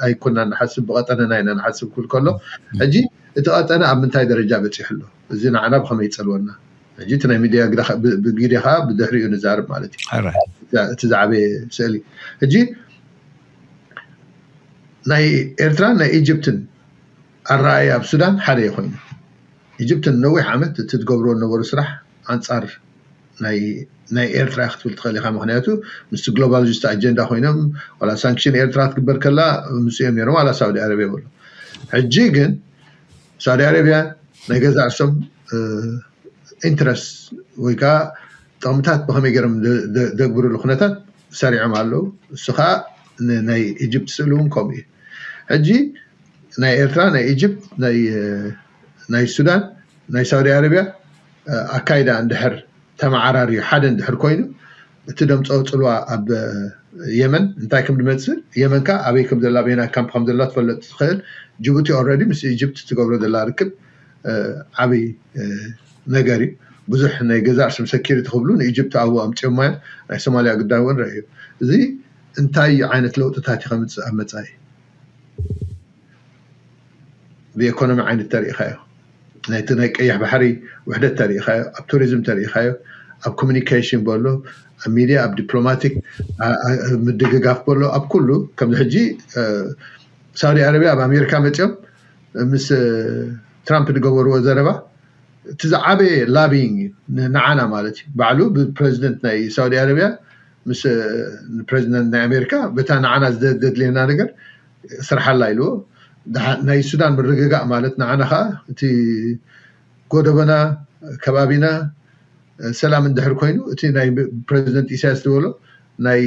ኣይኮና ንሓስብ ብቀጠነና ኢና ንሓስብ ክብል ከሎ ሕጂ እቲ ቀጠነ ኣብ ምንታይ ደረጃ በፂሑ ኣሎ፣ እዚ ንዓና ብከመይ ይፀልወና? ሕጂ እቲ ናይ ሚድያ ግደ ከዓ ብድሕሪኡ ንዛርብ ማለት እዩ። እቲ ዝዓበየ ስእሊ ሕጂ ናይ ኤርትራን ናይ ኢጅፕትን ኣረኣእያ ኣብ ሱዳን ሓደ ይኮይኑ። ኢጅፕትን ነዊሕ ዓመት እቲ ትገብርዎ ነበሩ ስራሕ ኣንፃር ናይ ኤርትራ ክትብል ትኽእል ኢኻ። ምክንያቱ ምስ ግሎባል ጅስት ኣጀንዳ ኮይኖም ዋላ ሳንክሽን ኤርትራ ትግበር ከላ ምስ እዮም ነይሮም ዋላ ሳውዲ ኣረብያ በሎ። ሕጂ ግን ሳውዲ ኣረብያ ናይ ገዛ እርሶም ኢንትረስት ወይ ከዓ ጥቕምታት ብከመይ ገይሮም ደግብርሉ ኩነታት ሰሪዖም ኣለዉ። እሱ ከዓ ናይ ኢጅፕት ስእሊ እውን ከምኡ እዩ። ሕጂ ናይ ኤርትራ ናይ ኢጅፕት ናይ ሱዳን ናይ ሳውዲ ኣረብያ ኣካይዳ እንድሕር ተመዓራርዩ ሓደ እንድሕር ኮይኑ እቲ ደምፀኦ ፅልዋ ኣብ የመን እንታይ ከም ዝመፅእ የመን ከዓ ኣበይ ከም ዘላ በየናይ ካምፕ ከም ዘላ ትፈለጥ ትኽእል። ጅቡቲ ኦልረዲ ምስ ኢጅፕት ትገብሮ ዘላ ርክብ ዓብይ ነገር እዩ። ብዙሕ ናይ ገዛ እርሶም ሰኪሪቲ ክብሉ ንኢጅፕት ኣብኡ ኣምፅኦማ እዮም። ናይ ሶማልያ ጉዳይ እውን ረእዩ። እዚ እንታይ ዓይነት ለውጥታት እዩ ከምፅእ ኣብ መፃኢ? ብኢኮኖሚ ዓይነት ተሪኢኻዮ፣ ናይቲ ናይ ቀይሕ ባሕሪ ውሕደት ተሪኢኻዮ፣ ኣብ ቱሪዝም ተሪኢኻዮ፣ ኣብ ኮሚኒኬሽን በሎ፣ ኣብ ሚድያ፣ ኣብ ዲፕሎማቲክ ምድግጋፍ በሎ፣ ኣብ ኩሉ ከምዚ ሕጂ ሳውዲ ኣረብያ ኣብ ኣሜሪካ መፂኦም ምስ ትራምፕ ዝገበርዎ ዘረባ እቲ ዝዓበየ ላቢይንግ እዩ ንዓና ማለት እዩ። ባዕሉ ብፕረዚደንት ናይ ሳውዲ ኣረብያ ምስ ፕረዚደንት ናይ ኣሜሪካ በታ ንዓና ዘድልየና ነገር ስርሓላ ኢልዎ። ናይ ሱዳን ምርግጋእ ማለት ንዓና ከዓ እቲ ጎደቦና ከባቢና ሰላም እንድሕር ኮይኑ እቲ ናይ ፕረዚደንት ኢሳያስ ዝበሎ ናይ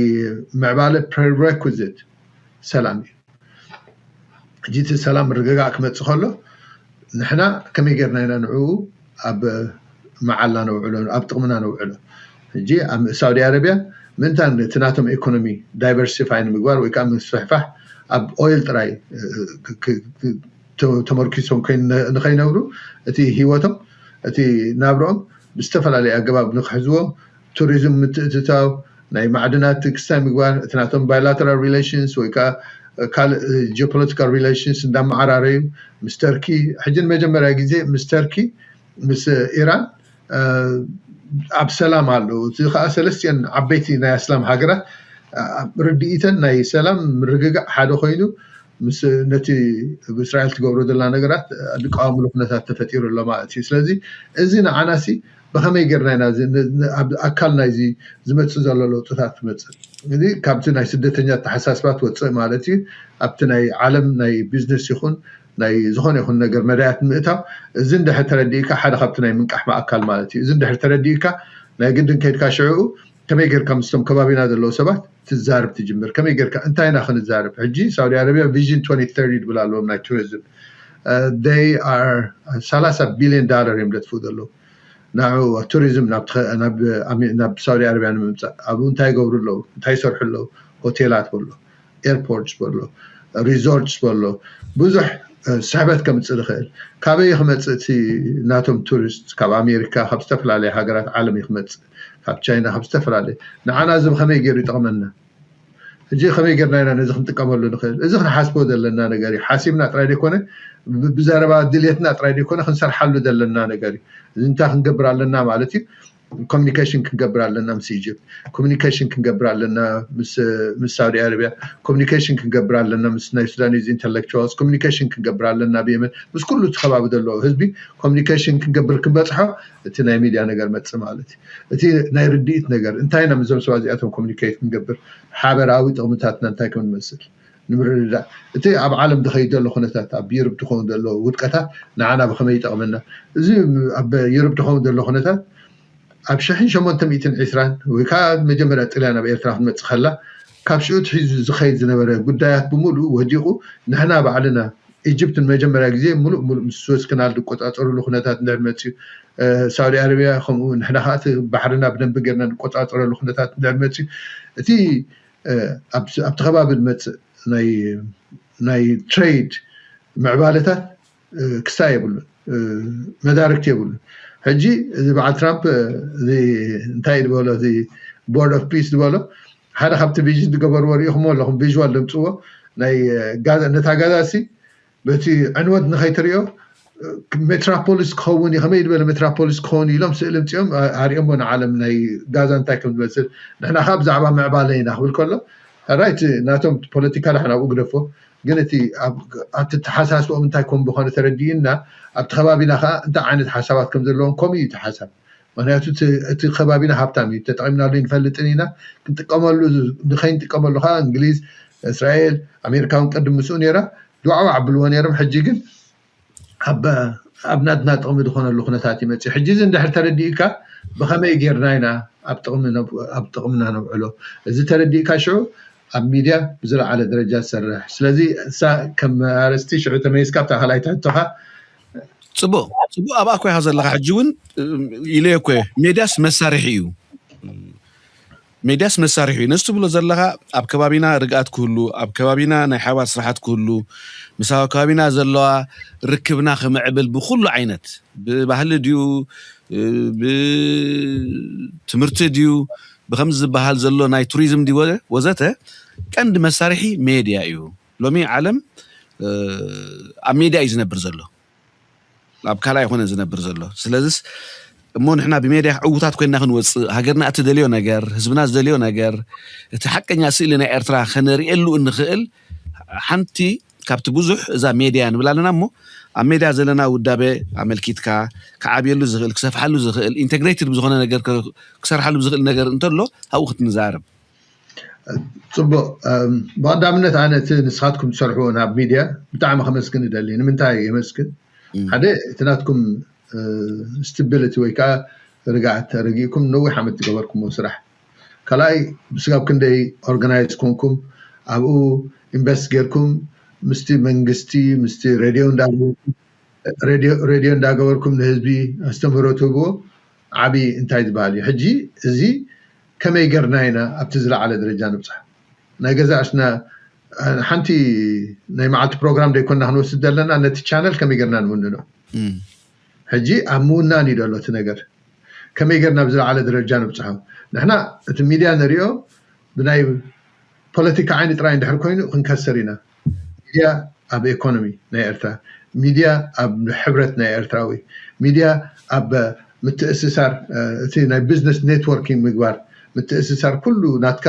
ምዕባለ ፕሬሬኩዚት ሰላም እዩ። ሕጂ እቲ ሰላም ምርግጋእ ክመፅእ ከሎ ንሕና ከመይ ጌርና ኢና ንዕኡ ኣብ መዓላ ነውዕሎ፣ ኣብ ጥቕምና ነውዕሎ? ሕጂ ኣብ ሳውዲ ኣረብያ ምእንታን እቲ ናቶም ኢኮኖሚ ዳይቨርሲፋይ ንምግባር ወይ ከዓ ምስፍሕፋሕ ኣብ ኦይል ጥራይ ተመርኪሶም ንኸይነብሩ እቲ ህይወቶም እቲ ናብርኦም ብዝተፈላለየ ኣገባብ ንክሕዝዎ ቱሪዝም ምትእትታው ናይ ማዕድናት ክስታይ ምግባር እቲ ናቶም ባይላተራል ሪሌሽንስ ወይ ከዓ ካልእ ጂኦፖለቲካል ሪሌሽንስ እንዳመዓራረዩ ምስ ተርኪ ሕጂ ንመጀመርያ ግዜ ምስ ተርኪ ምስ ኢራን ኣብ ሰላም ኣለዉ። እዚ ከዓ ሰለስቲኦን ዓበይቲ ናይ ኣስላም ሃገራት ርድኢተን ናይ ሰላም ምርግጋእ ሓደ ኮይኑ ምስ ነቲ ብእስራኤል ትገብሮ ዘላ ነገራት ዝቃወምሉ ኩነታት ተፈጢሩ ኣሎ ማለት እዩ። ስለዚ እዚ ንዓናሲ ብኸመይ ጌርና ኢና ኣብ ኣካል ናይዚ ዝመፅእ ዘሎ ለውጥታት ትመፅእ? እዚ ካብቲ ናይ ስደተኛ ኣተሓሳስባ ትወፅእ ማለት እዩ። ኣብቲ ናይ ዓለም ናይ ቢዝነስ ይኹን ናይ ዝኾነ ይኹን ነገር መዳያት ምእታው እዚ እንድሕር ተረዲእካ ሓደ ካብቲ ናይ ምንቃሕ ማእካል ማለት እዩ። እዚ እንድሕር ተረዲእካ ናይ ግድን ከይድካ ሽዕኡ ከመይ ጌርካ ምስቶም ከባቢና ዘለዉ ሰባት ትዛርብ ትጅምር? ከመይ ጌርካ እንታይ ኢና ክንዛርብ? ሕጂ ሳውዲ ኣረብያ ቪዥን twenty thirty ትብል ኣለዎም ናይ ቱሪዝም they are ሰላሳ ቢልዮን ዳላር እዮም ደጥፍኡ ዘለዉ ንዑ ቱሪዝም ናብ ሳውዲ ኣረብያ ንምምፃእ ኣብኡ እንታይ ይገብሩ ኣለዉ? እንታይ ይሰርሑ ኣለዉ? ሆቴላት በሎ ኤርፖርትስ በሎ ሪዞርትስ በሎ ብዙሕ ስሕበት ከምፅእ ዝኽእል ካበይ ክመፅእ እቲ ናቶም ቱሪስት ካብ ኣሜሪካ ካብ ዝተፈላለየ ሃገራት ዓለም እዩ ክመፅእ ካብ ቻይና ካብ ዝተፈላለየ ንዓና እዚ ብከመይ ገይሩ ይጠቕመና? ሕጂ ከመይ ጌርና ኢና ነዚ ክንጥቀመሉ ንኽእል? እዚ ክንሓስቦ ዘለና ነገር እዩ። ሓሲብና ጥራይ ዘይኮነ ብዘረባ ድልየትና ጥራይ ዘይኮነ ክንሰርሓሉ ዘለና ነገር እዩ። እዚ እንታይ ክንገብር ኣለና ማለት እዩ። ኮሚኒኬሽን ክንገብር ኣለና ምስ ኢጅፕት፣ ኮሚኒኬሽን ክንገብር ኣለና ምስ ሳውዲ ኣረብያ፣ ኮሚኒኬሽን ክንገብር ኣለና ምስ ናይ ሱዳኒዝ ኢንተሌክቹዋልስ፣ ኮሚኒኬሽን ክንገብር ኣለና ብየመን ምስ ኩሉ እቲ ከባቢ ዘለዎ ህዝቢ ኮሚኒኬሽን ክንገብር ክንበፅሖ እቲ ናይ ሚድያ ነገር መፅእ ማለት እዩ። እቲ ናይ ርድኢት ነገር እንታይ ኢና ምስዞም ሰባት እዚኣቶም ኮሚኒኬት ክንገብር ሓበራዊ ጥቕምታትና እንታይ ከም ንመስል ንምርድዳእ፣ እቲ ኣብ ዓለም ዝኸይድ ዘሎ ኩነታት፣ ኣብ ዩሮፕ ዝኸውን ዘሎ ውድቀታት ንዓና ብኸመይ ይጠቕመና? እዚ ኣብ ዩሮፕ ዝኸውን ዘሎ ኩነታት ኣብ ሽሕን ሸሞንተ ሚእትን ዕስራን ወይ ከዓ መጀመርያ ጥልያን ኣብ ኤርትራ ክትመፅእ ከላ፣ ካብ ሽዑ ትሒዙ ዝኸይድ ዝነበረ ጉዳያት ብምሉእ ወዲቑ፣ ንሕና ባዕልና ኢጅፕት ንመጀመርያ ግዜ ሙሉእ ሙሉእ ምስ ስዌዝ ክናል ዝቆፃፀሩሉ ኩነታት እንድሕር መፅዩ፣ ሳውዲ ኣረቢያ ከምኡ፣ ንሕና ከዓ እቲ ባሕርና ብደንቢ ጌርና ንቆፃፀረሉ ኩነታት እንድሕር መፅዩ፣ እቲ ኣብቲ ከባቢ ዝመፅእ ናይ ትሬድ ምዕባለታት ክሳይ የብሉን፣ መዳርግቲ የብሉን። ሕጂ እዚ በዓል ትራምፕ እንታይ ዝበሎ፣ እዚ ቦርድ ኦፍ ፒስ ዝበሎ ሓደ ካብቲ ቪዥን ዝገበርዎ ሪኢኹሞ ኣለኹም፣ ቪዥዋል ዘምፅዎ ናይ ነታ ጋዛ ሲ በቲ ዕንወት ንኸይትሪኦ ሜትራፖሊስ ክኸውን እዩ፣ ከመይ ዝበለ ሜትራፖሊስ ክኸውን እዩ ኢሎም ስእሊ ምፅኦም ኣሪኦሞ ንዓለም ናይ ጋዛ እንታይ ከም ዝመስል። ንሕና ከዓ ብዛዕባ ምዕባለ ኢና ክብል ከሎ ራይት ናቶም ፖለቲካ ዳሕና ኣብኡ ግደፎ፣ ግን እቲ ኣብቲ ተሓሳስቦኦም እንታይ ከም ዝኾነ ተረዲእና ኣብቲ ከባቢና ከዓ እንታይ ዓይነት ሓሳባት ከም ዘለዎም ከምኡ እዩ እቲ ሓሳብ። ምክንያቱ እቲ ከባቢና ሃብታም እዩ፣ ተጠቂምናሉ ይንፈልጥን ኢና፣ ክንጥቀመሉ ንከይንጥቀመሉ ከዓ እንግሊዝ፣ እስራኤል፣ ኣሜሪካ እውን ቅድም ምስኡ ነይራ ድዋዕዋዕ ኣብልዎ ነይሮም። ሕጂ ግን ኣብ ናትና ጥቕሚ ዝኾነሉ ኩነታት ይመፅእ። ሕጂ እዚ እንድሕር ተረዲእካ ብኸመይ ጌርና ኢና ኣብ ጥቕምና ነብዕሎ? እዚ ተረዲእካ ሽዑ ኣብ ሚድያ ብዝለዓለ ደረጃ ትሰርሕ። ስለዚ እሳ ከም ኣርእስቲ ሽዑ ተመይስካ ኣብታ ካልኣይቲ ሕቶኻ ፅቡቅ ፅቡቅ ኣብኣ እኮ ኢኻ ዘለኻ። ሕጂ እውን ኢለዮ እኮ እየ፣ ሜድያስ መሳርሒ እዩ። ሜድያስ መሳርሒ እዩ። ነዚ ትብሎ ዘለኻ ኣብ ከባቢና ርግኣት ክህሉ፣ ኣብ ከባቢና ናይ ሓባር ስራሓት ክህሉ፣ ምስ ኣብ ከባቢና ዘለዋ ርክብና ክምዕብል ብኩሉ ዓይነት ብባህሊ ድዩ ብትምህርቲ ድዩ ብከምዚ ዝበሃል ዘሎ ናይ ቱሪዝም ድዩ ወዘተ ቀንዲ መሳርሒ ሜድያ እዩ። ሎሚ ዓለም ኣብ ሜድያ እዩ ዝነብር ዘሎ፣ ኣብ ካልእ ኣይኮነ ዝነብር ዘሎ። ስለዚስ እሞ ንሕና ብሜድያ ዕውታት ኮይና ክንወፅእ፣ ሃገርና እትደልዮ ነገር፣ ህዝብና ዝደልዮ ነገር፣ እቲ ሓቀኛ ስእሊ ናይ ኤርትራ ከነርእየሉ እንኽእል ሓንቲ ካብቲ ብዙሕ እዛ ሜድያ ንብል ኣለና እሞ ኣብ ሜድያ ዘለና ውዳበ ኣመልኪትካ ክዓብየሉ ዝኽእል ክሰፍሓሉ ዝኽእል ኢንተግሬትድ ብዝኾነ ነገር ክሰርሓሉ ዝኽእል ነገር እንተሎ ኣብኡ ክትንዛረብ። ፅቡቅ። ብቀዳምነት ኣነ እቲ ንስኻትኩም ትሰርሕዎ ናብ ሚድያ ብጣዕሚ ከመስግን እደሊ። ንምንታይ የመስግን? ሓደ እቲ ናትኩም ስቲቢሊቲ ወይ ከዓ ርግኣት ተረጊእኩም ነዊሕ ዓመት ዝገበርኩምዎ ስራሕ። ካልኣይ ብስጋብ ክንደይ ኦርጋናይዝ ኮንኩም ኣብኡ ኢንቨስት ጌርኩም ምስቲ መንግስቲ ምስቲ ሬድዮ ሬድዮ እንዳገበርኩም ንህዝቢ ኣስተምህሮ ትህብዎ ዓብዪ እንታይ ዝበሃል እዩ። ሕጂ እዚ ከመይ ገርና ኢና ኣብቲ ዝለዓለ ደረጃ ንብፃሕ? ናይ ገዛ ርእስና ሓንቲ ናይ መዓልቲ ፕሮግራም ደይኮና ክንወስድ ዘለና፣ ነቲ ቻነል ከመይ ገርና ንውንኖ? ሕጂ ኣብ ምውናን እዩ ዘሎ እቲ ነገር። ከመይ ገርና ብዝለዓለ ደረጃ ንብፅሖ? ንሕና እቲ ሚድያ ንሪኦ ብናይ ፖለቲካ ዓይኒ ጥራይ እንድሕር ኮይኑ ክንከስር ኢና። ሚድያ ኣብ ኤኮኖሚ ናይ ኤርትራ፣ ሚድያ ኣብ ሕብረት ናይ ኤርትራዊ፣ ሚድያ ኣብ ምትእስሳር፣ እቲ ናይ ቢዝነስ ኔትወርኪንግ ምግባር፣ ምትእስሳር ኩሉ ናትካ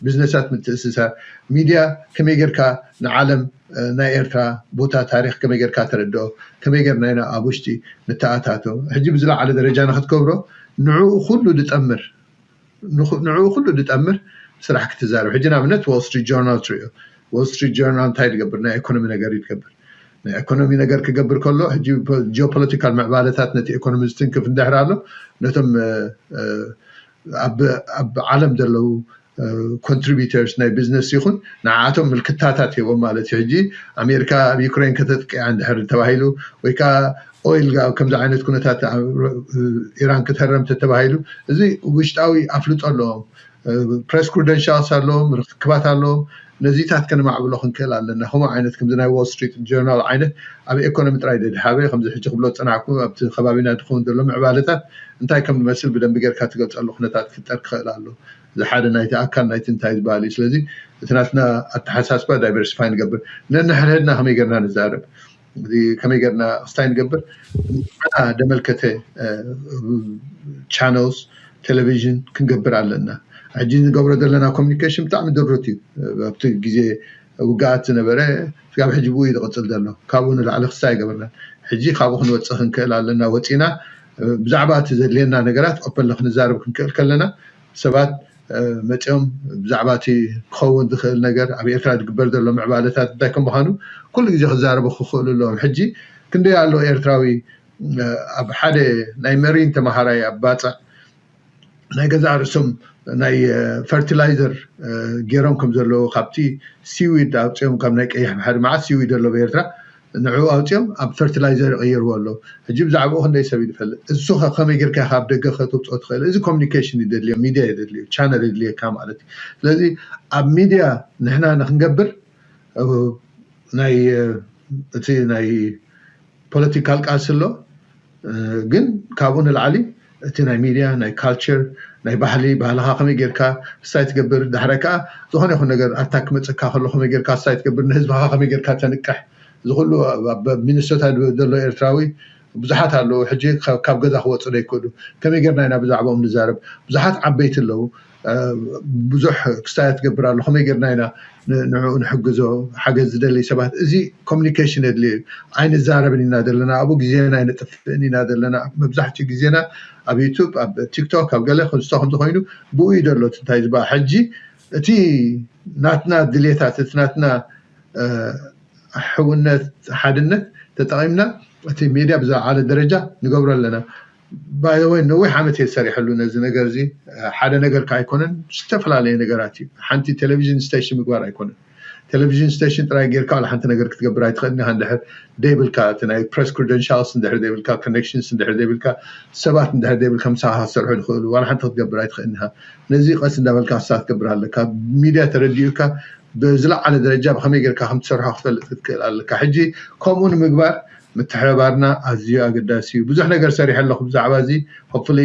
ቢዝነሳት ምትእስሳር፣ ሚድያ ከመይ ጌርካ ንዓለም ናይ ኤርትራ ቦታ ታሪክ ከመይ ጌርካ ተረድኦ፣ ከመይ ጌርና ኢና ኣብ ውሽጢ ንተኣታቶ። ሕጂ ብዝለዓለ ደረጃ ንክትገብሮ ንዕኡ ኩሉ ዝጠምር ንዕኡ ኩሉ ዝጠምር ስራሕ ክትዛረብ። ሕጂ ንኣብነት ዋል ስትሪት ጆርናል ትሪኦ። ዋል ስትሪት ጆርናል እንታይ ዝገብር? ናይ ኤኮኖሚ ነገር እዩ ዝገብር። ናይ ኤኮኖሚ ነገር ክገብር ከሎ ሕጂ ጂኦፖለቲካል ምዕባለታት ነቲ ኤኮኖሚ ዝትንክፍ እንድሕር ኣሎ ነቶም ኣብ ዓለም ዘለዉ ኮንትሪቢተርስ ናይ ቢዝነስ ይኹን ንዓኣቶም ምልክታታት ሂቦም ማለት እዩ። ሕጂ ኣሜሪካ ኣብ ዩክሬን ከተጥቅያ እንድሕር ተባሂሉ ወይ ከዓ ኦይል ከምዚ ዓይነት ኩነታት ኢራን ክትህረም ተተባሂሉ እዚ ውሽጣዊ ኣፍልጦ ኣለዎም፣ ፕሬስ ክሪደንሻልስ ኣለዎም፣ ርክክባት ኣለዎም። ነዚታት ከነማዕብሎ ክንክእል ኣለና። ከምኡ ዓይነት ከምዚ ናይ ዋል ስትሪት ጆርናል ዓይነት ኣብ ኤኮኖሚ ጥራይ ደድሃበ ከምዚ ሕጂ ክብሎ ዝፀናዕኩ ኣብቲ ከባቢና ዝኸውን ዘሎ ምዕባለታት እንታይ ከም ዝመስል ብደንቢ ጌርካ ትገልፀሉ ኩነታት ክፍጠር ክኽእል ኣሎ። እዚ ሓደ ናይቲ ኣካል ናይቲ እንታይ ዝበሃል እዩ። ስለዚ እቲ ናትና ኣተሓሳስባ ዳይቨርሲፋይ ንገብር፣ ነንሕድሕድና ከመይ ጌርና ንዛረብ፣ ከመይ ጌርና ክስታይ ንገብር፣ ንዓና ደመልከተ ቻነልስ ቴሌቪዥን ክንገብር ኣለና። ሕጂ ንገብሮ ዘለና ኮሚኒኬሽን ብጣዕሚ ድሩት እዩ። ኣብቲ ግዜ ውግኣት ዝነበረ ስጋብ ሕጂ ብኡ እዩ ዝቕፅል ዘሎ። ካብኡ ንላዕሊ ክስታይ ኣይገበርና። ሕጂ ካብኡ ክንወፅእ ክንክእል ኣለና። ወፂና ብዛዕባ እቲ ዘድልየና ነገራት ኦፐንሊ ክንዛረብ ክንክእል ከለና ሰባት መፂኦም ብዛዕባ እቲ ክኸውን ዝኽእል ነገር ኣብ ኤርትራ ዝግበር ዘሎ ምዕባለታት እንታይ ከም ምዃኑ ኩሉ ግዜ ክዛረቡ ክኽእሉ ኣለዎም። ሕጂ ክንደይ ኣሎ ኤርትራዊ ኣብ ሓደ ናይ መሪን ተምሃራይ ኣብ ባፅዕ ናይ ገዛእ ርእሶም ናይ ፈርቲላይዘር ገይሮም ከም ዘለዉ ካብቲ ሲዊድ ኣውፅኦም ካብ ናይ ቀይሕ ባሕሪ መዓት ሲዊድ ኣሎ ኤርትራ ንዕኡ ኣውፅኦም ኣብ ፈርቲላይዘር ይቕይርዎ ኣለዉ። ሕጂ ብዛዕባኡ ክንደይ ሰብ ይፈልጥ? እሱ ከ ከመይ ጌርካ ካብ ደገ ከተውፅኦ ትኽእል? እዚ ኮሚኒኬሽን ይደልዮ፣ ሚድያ ይደልዮ፣ ቻነል ይድልየካ ማለት እዩ። ስለዚ ኣብ ሚድያ ንሕና ንክንገብር ናይ እቲ ናይ ፖለቲካል ቃልሲ ኣሎ ግን ካብኡ ንላዕሊ እቲ ናይ ሚድያ ናይ ካልቸር ናይ ባህሊ ባህልካ ከመይ ጌርካ ስታይ ትገብር ድሕረ ከዓ ዝኾነ ይኹን ነገር ኣታክ መፀካ ከሎ ከመይ ጌርካ ስታይ ትገብር ንህዝብካ ከመይ ጌርካ ተንቅሕ እዚ ኩሉ ኣብ ሚኒሶታ ዘሎ ኤርትራዊ ብዙሓት ኣለዉ ሕጂ ካብ ገዛ ክወፁ ዘይክእሉ ከመይ ጌርና ኢና ብዛዕባኦም ንዛረብ ብዙሓት ዓበይቲ ኣለዉ ብዙሕ ክስታይ ትገብር ኣሎ ከመይ ጌርና ኢና ንዕኡ ንሕግዞ ሓገዝ ዝደሊ ሰባት እዚ ኮሚኒኬሽን የድልየ እዩ ኣይንዛረብን ኢና ዘለና ኣብኡ ግዜና ኣይነጥፍእን ኢና ዘለና መብዛሕትኡ ግዜና ኣብ ዩቱብ ኣብ ቲክቶክ ኣብ ገለ ክስቶ ከምዚ ኮይኑ ብኡ እዩ ዘሎ እንታይ ዝበሃል ሕጂ እቲ ናትና ድሌታት እቲ ናትና ሕውነት ሓድነት ተጠቒምና እቲ ሜድያ ብዝለዓለ ደረጃ ንገብሮ ኣለና ባይወይ ነዊሕ ዓመት እየ ዝሰሪሐሉ ነዚ ነገር እዚ ሓደ ነገር ከ ኣይኮነን ዝተፈላለየ ነገራት እዩ ሓንቲ ቴሌቪዥን ስቴሽን ምግባር ኣይኮነን ቴሌቪዥን ስቴሽን ጥራይ ጌርካ ዋላ ሓንቲ ነገር ክትገብር ኣይትኽእልን ኢኻ እንድሕር ደይብልካ እቲ ናይ ፕረስ ክሪደንሻልስ እንድሕር ደይብልካ ኮኔክሽንስ እንድሕር ደይብልካ ሰባት እንድሕር ደይብልካ ምሳኻ ክሰርሑ ዝኽእሉ ዋላ ሓንቲ ክትገብር ኣይትኽእልን ኢኻ ነዚ ቀስ እንዳበልካ ክሳ ክትገብር ኣለካ ሚድያ ተረዲኡካ ብዝለዓለ ደረጃ ብኸመይ ጌርካ ከም ትሰርሖ ክትፈልጥ ክትክእል ኣለካ ሕጂ ከምኡ ንምግባር ምትሕብባርና ኣዝዩ ኣገዳሲ እዩ ብዙሕ ነገር ሰሪሐ ኣለኹ ብዛዕባ እዚ ሆፕፉሊ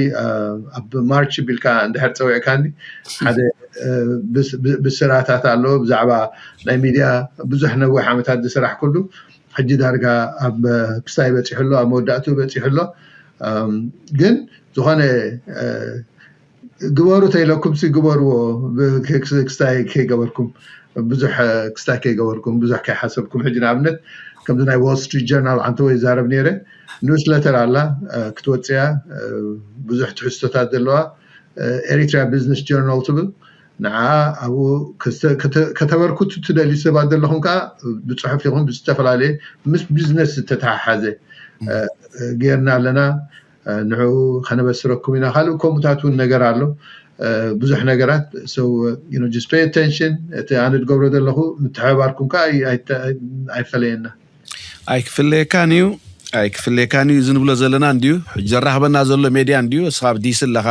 ኣብ ማርች ቢልካ እንድሕር ፀዊዕካኒ ሓደ ብስራታት ኣሎ ብዛዕባ ናይ ሚድያ ብዙሕ ነዊሕ ዓመታት ዝስራሕ ኩሉ ሕጂ ዳርጋ ኣብ ክስታይ በፂሑ ኣሎ ኣብ መወዳእቱ በፂሑ ኣሎ ግን ዝኾነ ግበሩ ተይለኩም ሲ ግበርዎ ክስታይ ከይገበርኩም ብዙሕ ክስታይ ከይገበርኩም ብዙሕ ከይሓሰብኩም ሕጂ ንኣብነት ከምዚ ናይ ዋል ስትሪት ጀርናል ዓንተ ወይ ዛረብ ነይረ ኒውስለተር ኣላ ክትወፅያ ብዙሕ ትሕዝቶታት ዘለዋ ኤሪትሪያ ቢዝነስ ጀርናል ትብል ንዓ ኣብኡ ከተበርክቱ ትደልዩ ሰባት ዘለኹም ከዓ ብፅሑፍ ይኹን ብዝተፈላለየ ምስ ቢዝነስ ዝተተሓሓዘ ጌርና ኣለና ንዕኡ ከነበስረኩም ኢና ካልእ ከምኡታት እውን ነገር ኣሎ ብዙሕ ነገራት just pay attention እቲ ኣነ ዝገብሮ ዘለኹ ምትሕብባርኩም ከዓ ኣይፈለየና ኣይክፍለየካን እዩ ኣይክፍለየካን እዩ እዚ ንብሎ ዘለና እንድዩ ዘራኽበና ዘሎ ሜድያ እንድዩ እስኻ ኣብ ዲሲ ኣለኻ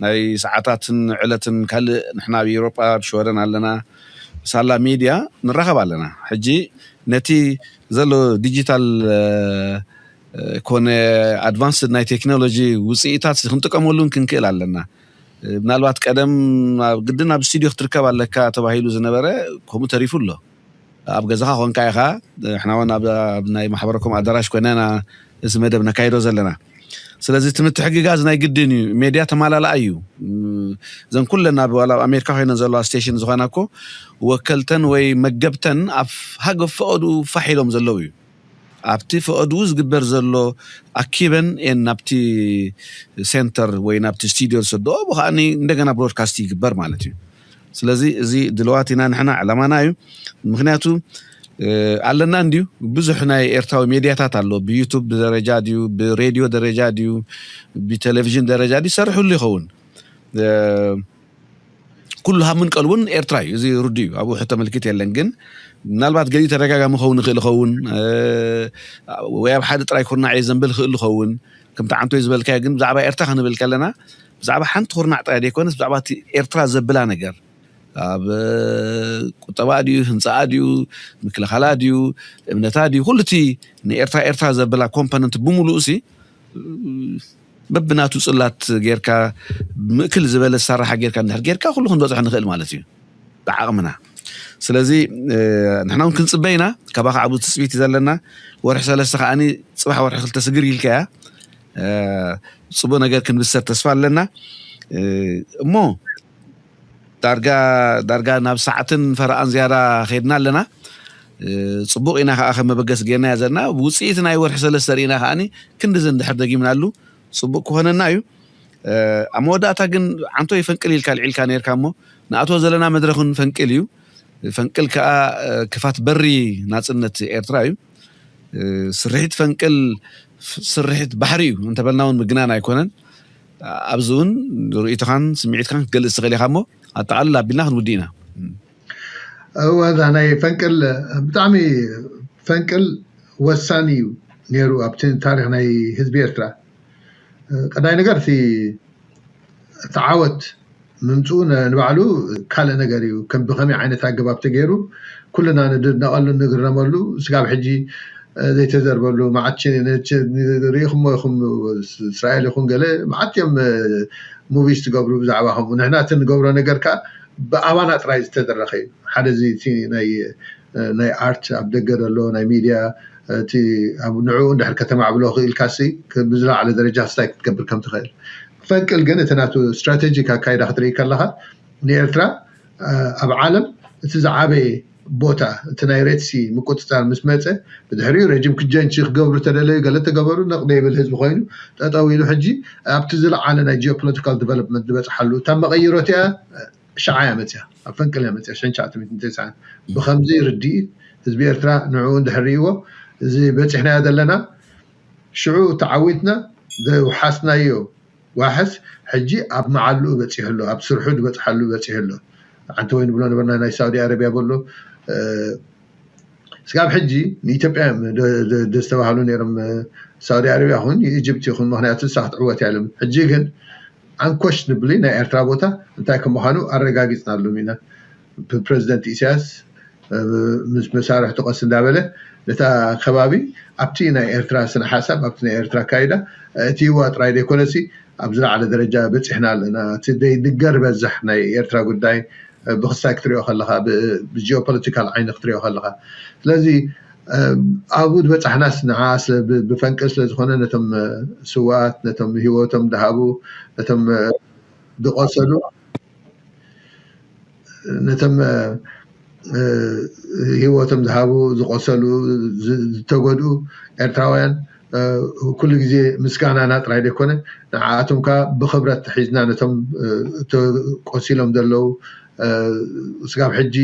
ናይ ሰዓታትን ዕለትን ካልእ ንሕና ኣብ ኤውሮጳ ኣብ ሽወደን ኣለና ሳላ ሚድያ ንራኸብ ኣለና ሕጂ ነቲ ዘሎ ዲጂታል ኮነ ኣድቫንስድ ናይ ቴክኖሎጂ ውፅኢታት ክንጥቀመሉን ክንክእል ኣለና ምናልባት ቀደም ኣብ ግድን ኣብ ስቱዲዮ ክትርከብ ኣለካ ተባሂሉ ዝነበረ ከምኡ ተሪፉ ኣሎ ኣብ ገዛኻ ኮንካ ኢኻ ንሕና እውን ኣብ ናይ ማሕበረኮም ኣዳራሽ ኮይና እዚ መደብ ነካይዶ ዘለና ስለዚ እቲ ምትሕግጋዝ ናይ ግድን እዩ ሜድያ ተማላላኣ እዩ እዘን ኩለን ኣብ ኣብ ኣሜሪካ ኮይነን ዘለዋ ስቴሽን ዝኾና እኮ ወከልተን ወይ መገብተን ኣብ ሃገብ ፈቐዱ ፋሕ ኢሎም ዘለዉ እዩ ኣብቲ ፈቐድኡ ዝግበር ዘሎ ኣኪበን እየን ናብቲ ሴንተር ወይ ናብቲ ስቱዲዮ ዝሰድኦ ብከዓ እንደገና ብሮድካስት ይግበር ማለት እዩ ስለዚ እዚ ድልዋት ኢና ንሕና ዕላማና እዩ ምክንያቱ ኣለና እንድዩ ብዙሕ ናይ ኤርትራዊ ሜድያታት ኣሎ ብዩቱብ ደረጃ ድዩ ብሬድዮ ደረጃ ድዩ ብቴሌቪዥን ደረጃ ድዩ ይሰርሕሉ ይኸውን ኩሉ ሃምን ቀልቡን ኤርትራ እዩ እዚ ርዱ እዩ ኣብኡ ሕቶ ምልክት የለን ግን ምናልባት ገሊኡ ተደጋጋሚ ኸውን ይኽእል ይኸውን ወይ ኣብ ሓደ ጥራይ ኩርናዕ እየ ዘንብል ይኽእል ይኸውን ከምቲ ዓንቶይ ዝበልካዮ ግን ብዛዕባ ኤርትራ ክንብል ከለና ብዛዕባ ሓንቲ ኩርናዕ ጥራይ ዘይኮነስ ብዛዕባ እቲ ኤርትራ ዘብላ ነገር ኣብ ቁጠባ ድዩ ህንፃኣ ድዩ ምክልኻላ ድዩ እምነታ ድዩ ኩሉ እቲ ንኤርትራ ኤርትራ ዘብላ ኮምፖነንት ብምሉኡ ሲ በብናቱ ፅላት ጌርካ ምእክል ዝበለ ዝሰራሓ ጌርካ እንድሕር ጌርካ ኩሉ ክንበፅሖ ንኽእል ማለት እዩ ብዓቕምና ስለዚ ንሕና እውን ክንፅበ ኢና ካባኻ ዓቡ ትፅቢት እዩ ዘለና ወርሒ ሰለስተ ከዓኒ ፅባሕ ወርሒ ክልተ ስግር ኢልካያ ፅቡቅ ነገር ክንብሰር ተስፋ ኣለና እሞ ዳርጋ ዳርጋ ናብ ሰዓትን ፈረቓን ዝያዳ ከይድና ኣለና ፅቡቅ ኢና ከዓ ከም መበገስ ጌርና ዘለና ውፅኢት ናይ ወርሒ ሰለስተ ርኢና ከዓኒ ክንድዚ እንድሕር ደጊምናሉ ፅቡቅ ክኾነና እዩ ኣብ መወዳእታ ግን ዓንቶ ይፈንቅል ኢልካ ልዒልካ ነርካ እሞ ንኣቶ ዘለና መድረኽን ፈንቅል እዩ። ፈንቅል ከዓ ክፋት በሪ ናፅነት ኤርትራ እዩ። ስርሒት ፈንቅል ስርሒት ባሕሪ እዩ እንተበልና እውን ምግናን ኣይኮነን። ኣብዚ እውን ርእይቶኻን ስምዒትካን ክትገልፅ ትኽእል ኢኻ እሞ ኣጠቓልል ኣቢልና ክንውዲ ኢና። እወ እዛ ናይ ፈንቅል ብጣዕሚ ፈንቅል ወሳኒ እዩ ነይሩ ኣብቲ ታሪክ ናይ ህዝቢ ኤርትራ። ቀዳይ ነገር እቲ እቲ ዓወት ምምፅኡ ንባዕሉ ካልእ ነገር እዩ። ከም ብከመይ ዓይነት ኣገባብ ተገይሩ ኩልና ንድነቐሉ ንግረመሉ ስጋብ ሕጂ ዘይተዘርበሉ መዓት ሪኢኹሞ ይኹም እስራኤል ይኹን ገለ መዓት እዮም ሙቪስ ትገብሩ ብዛዕባ ከምኡ ንሕና እቲ ንገብሮ ነገር ከዓ ብኣባና ጥራይ ዝተደረኸ እዩ። ሓደ እዚ እቲ ናይ ናይ ኣርት ኣብ ደገ ዘሎ ናይ ሚድያ እቲ ንዕኡ እንድሕር ከተማዕብሎ ክኢልካሲ ብዝለዓለ ደረጃ ስታይ ክትገብር ከም ትኽእል ፈንቅል ግን እቲ ናቱ ስትራቴጂክ ኣካይዳ ክትርኢ ከለካ ንኤርትራ ኣብ ዓለም እቲ ዝዓበየ ቦታ እቲ ናይ ሬድሲ ምቁፅፃር ምስ መፀ ብድሕሪኡ ረጅም ክጀንቺ ክገብሩ ተደለዩ ገለ ተገበሩ ነቕ ዘይብል ህዝቢ ኮይኑ ጠጠው ኢሉ ሕጂ ኣብቲ ዝለዓለ ናይ ጂኦፖለቲካል ዲቨሎፕመንት ዝበፅሓሉ እታ መቐይሮት እያ ሸዓ እያ መፅያ ኣብ ፈንቅል እያ መፅያ ሸንሸዓተ ሚእትን ተስዓን ብከምዚ ርድኢት ህዝቢ ኤርትራ ንዕኡ እንድሕር ርእይዎ እዚ በፂሕናዮ ዘለና ሽዑ ተዓዊትና ዘውሓስናዮ ዋሕስ ሕጂ ኣብ መዓልኡ በፂሑ ኣሎ ኣብ ስርሑ ዝበፅሓሉ በፂሑ ኣሎ ሓንቲ ወይ ንብሎ ነበርና ናይ ሳውዲ ኣረቢያ በሎ ስጋብ ሕጂ ንኢትዮጵያ እዮም ደስተባሃሉ ነይሮም ሳውዲ ኣረቢያ ይኹን ኢጅፕት ይኹን ምክንያቱ ንሳ ክትዕወት እያ ኢሎም ሕጂ ግን ኣንኮሽ ንብሊ ናይ ኤርትራ ቦታ እንታይ ከም ምዃኑ ኣረጋጊፅናሎም ኢና ፕሬዚደንት ኢሳያስ ምስ መሳርሕቱ ቀስ እንዳበለ ነታ ከባቢ ኣብቲ ናይ ኤርትራ ስነ ሓሳብ ኣብቲ ናይ ኤርትራ ኣካይዳ እቲዋ ጥራይ ዘይኮነሲ ኣብ ዝለዓለ ደረጃ በፂሕና ኣለና እቲ ዘይንገር በዛሕ ናይ ኤርትራ ጉዳይ ብክስታይ ክትሪኦ ከለካ ብጂኦፖለቲካል ዓይኒ ክትሪኦ ከለካ ስለዚ ኣብኡ ዝበፃሕናስ ንዓ ብፈንቅል ስለዝኮነ ነቶም ስዋኣት ነቶም ህወቶም ድሃቡ ነቶም ዝቆሰሉ ነቶም ህወቶም ዝሃቡ ዝቆሰሉ ዝተጎድኡ ኤርትራውያን ኩሉ ግዜ ምስጋናና ጥራይ ዘይኮነ ንዓኣቶም ከዓ ብክብረት ሒዝና ነቶም ቆሲሎም ዘለዉ ስጋብ ሕጂ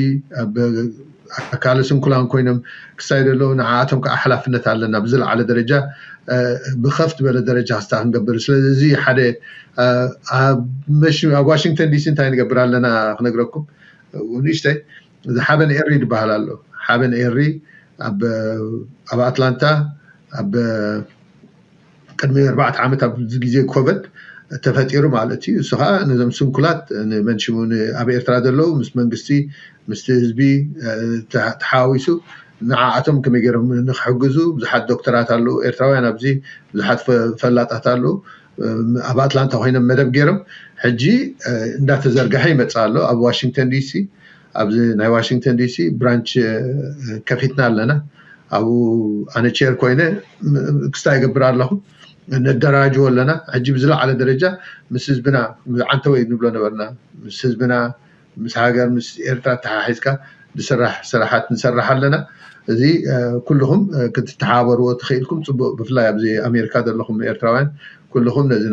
ኣካለ ስንኩላን ኮይኖም ክሳይ ዘለዉ ንዓኣቶም ከዓ ሓላፍነት ኣለና ብዝለዓለ ደረጃ ብከፍ ዝበለ ደረጃ ክስታ ክንገብር ስለዚ እዚ ሓደ ኣብ ዋሽንግተን ዲሲ እንታይ ንገብር ኣለና ክነግረኩም ንእሽተይ እዚ ሓበን ኤሪ ዝበሃል ኣሎ ሓበን ኤሪ ኣብ ኣትላንታ ኣብ ቅድሚ ኣርባዕተ ዓመት ኣብዚ ግዜ ኮቨድ ተፈጢሩ ማለት እዩ እሱ ከዓ ነዞም ስንኩላት ንመንሽሙ ኣብ ኤርትራ ዘለዉ ምስ መንግስቲ ምስቲ ህዝቢ ተሓዋዊሱ ንዓኣቶም ከመይ ገይሮም ንክሕግዙ ብዙሓት ዶክተራት ኣለዉ ኤርትራውያን ኣብዚ ብዙሓት ፈላጣት ኣለዉ ኣብ ኣትላንታ ኮይኖም መደብ ገይሮም ሕጂ እንዳተዘርገሐ ይመፅእ ኣሎ ኣብ ዋሽንግተን ዲሲ ኣብዚ ናይ ዋሽንግተን ዲሲ ብራንች ከፊትና ኣለና ኣብኡ ኣነ ቸር ኮይነ ክስታ ይገብር ኣለኹ ነደራጅዎ ኣለና ሕጂ ብዝለዓለ ደረጃ ምስ ህዝብና ዓንተወይ ንብሎ ነበርና ምስ ህዝብና ምስ ሃገር ምስ ኤርትራ ተሓሒዝካ ዝስራሕ ስራሓት ንሰርሕ ኣለና እዚ ኩልኹም ክትተሓባበርዎ ተኽኢልኩም ፅቡቅ ብፍላይ ኣብዚ ኣሜሪካ ዘለኹም ኤርትራውያን ኩልኹም ነዚ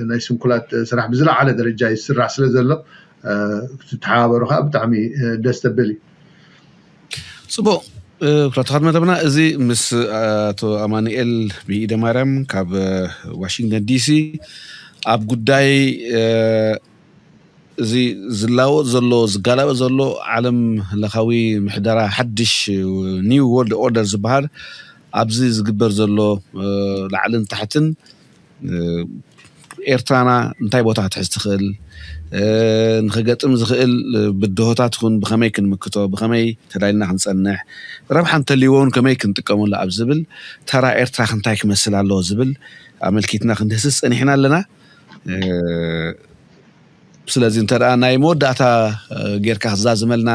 ናይ ስንኩላት ስራሕ ብዝለዓለ ደረጃ ይስራሕ ስለ ዘሎ ክትተሓባበሩ ከዓ ብጣዕሚ ደስ ተብል እዩ ፅቡቅ ክላተኻት መደብና እዚ ምስ ኣቶ ኣማኑኤል ብኢደ ማርያም ካብ ዋሽንግተን ዲሲ ኣብ ጉዳይ እዚ ዝላወጥ ዘሎ ዝጋላበጥ ዘሎ ዓለም ለኻዊ ምሕደራ ሓድሽ ኒው ወርልድ ኦርደር ዝበሃል ኣብዚ ዝግበር ዘሎ ላዕልን ታሕትን ኤርትራና እንታይ ቦታ ክትሕዝ ትኽእል ንክገጥም ዝኽእል ብድሆታት ይኹን ብኸመይ ክንምክቶ ብኸመይ ተዳልና ክንፀንሕ ረብሓ እንተልይዎ እውን ከመይ ክንጥቀመሉ ኣብ ዝብል ተራ ኤርትራ ክንታይ ክመስል ኣለዎ ዝብል ኣመልኪትና ክንድህስስ ፀኒሕና ኣለና ስለዚ እንተ ናይ መወዳእታ ጌርካ ክዛዝመልና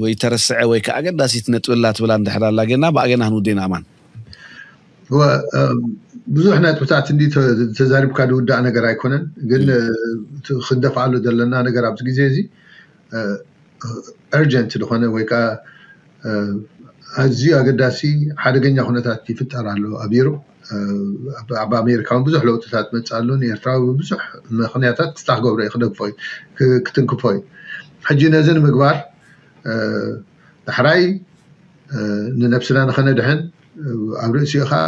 ወይ ተረስዐ ወይ ከዓ ኣገዳሲት ነጥብላ ትብላ እንድሕር ኣላ ጌና ብኣገና ክንውዴና ኣማን ብዙሕ ነጥብታት እንዲ ተዛሪብካ ዝውዳእ ነገር ኣይኮነን ግን ክንደፍኣሉ ዘለና ነገር ኣብዚ ግዜ እዚ እርጀንት ዝኾነ ወይ ከዓ ኣዝዩ ኣገዳሲ ሓደገኛ ኩነታት ይፍጠር ኣሎ ኣብ ዩሮብ። ኣብ ኣሜሪካ እውን ብዙሕ ለውጥታት መፅእ ኣሎ። ንኤርትራ ብብዙሕ ምክንያታት ክስታ ክገብሮ እዩ፣ ክደግፎ እዩ፣ ክትንክፎ እዩ። ሕጂ ነዚ ንምግባር ዳሕራይ ንነብስና ንኸነድሕን፣ ኣብ ርእሲኡ ከዓ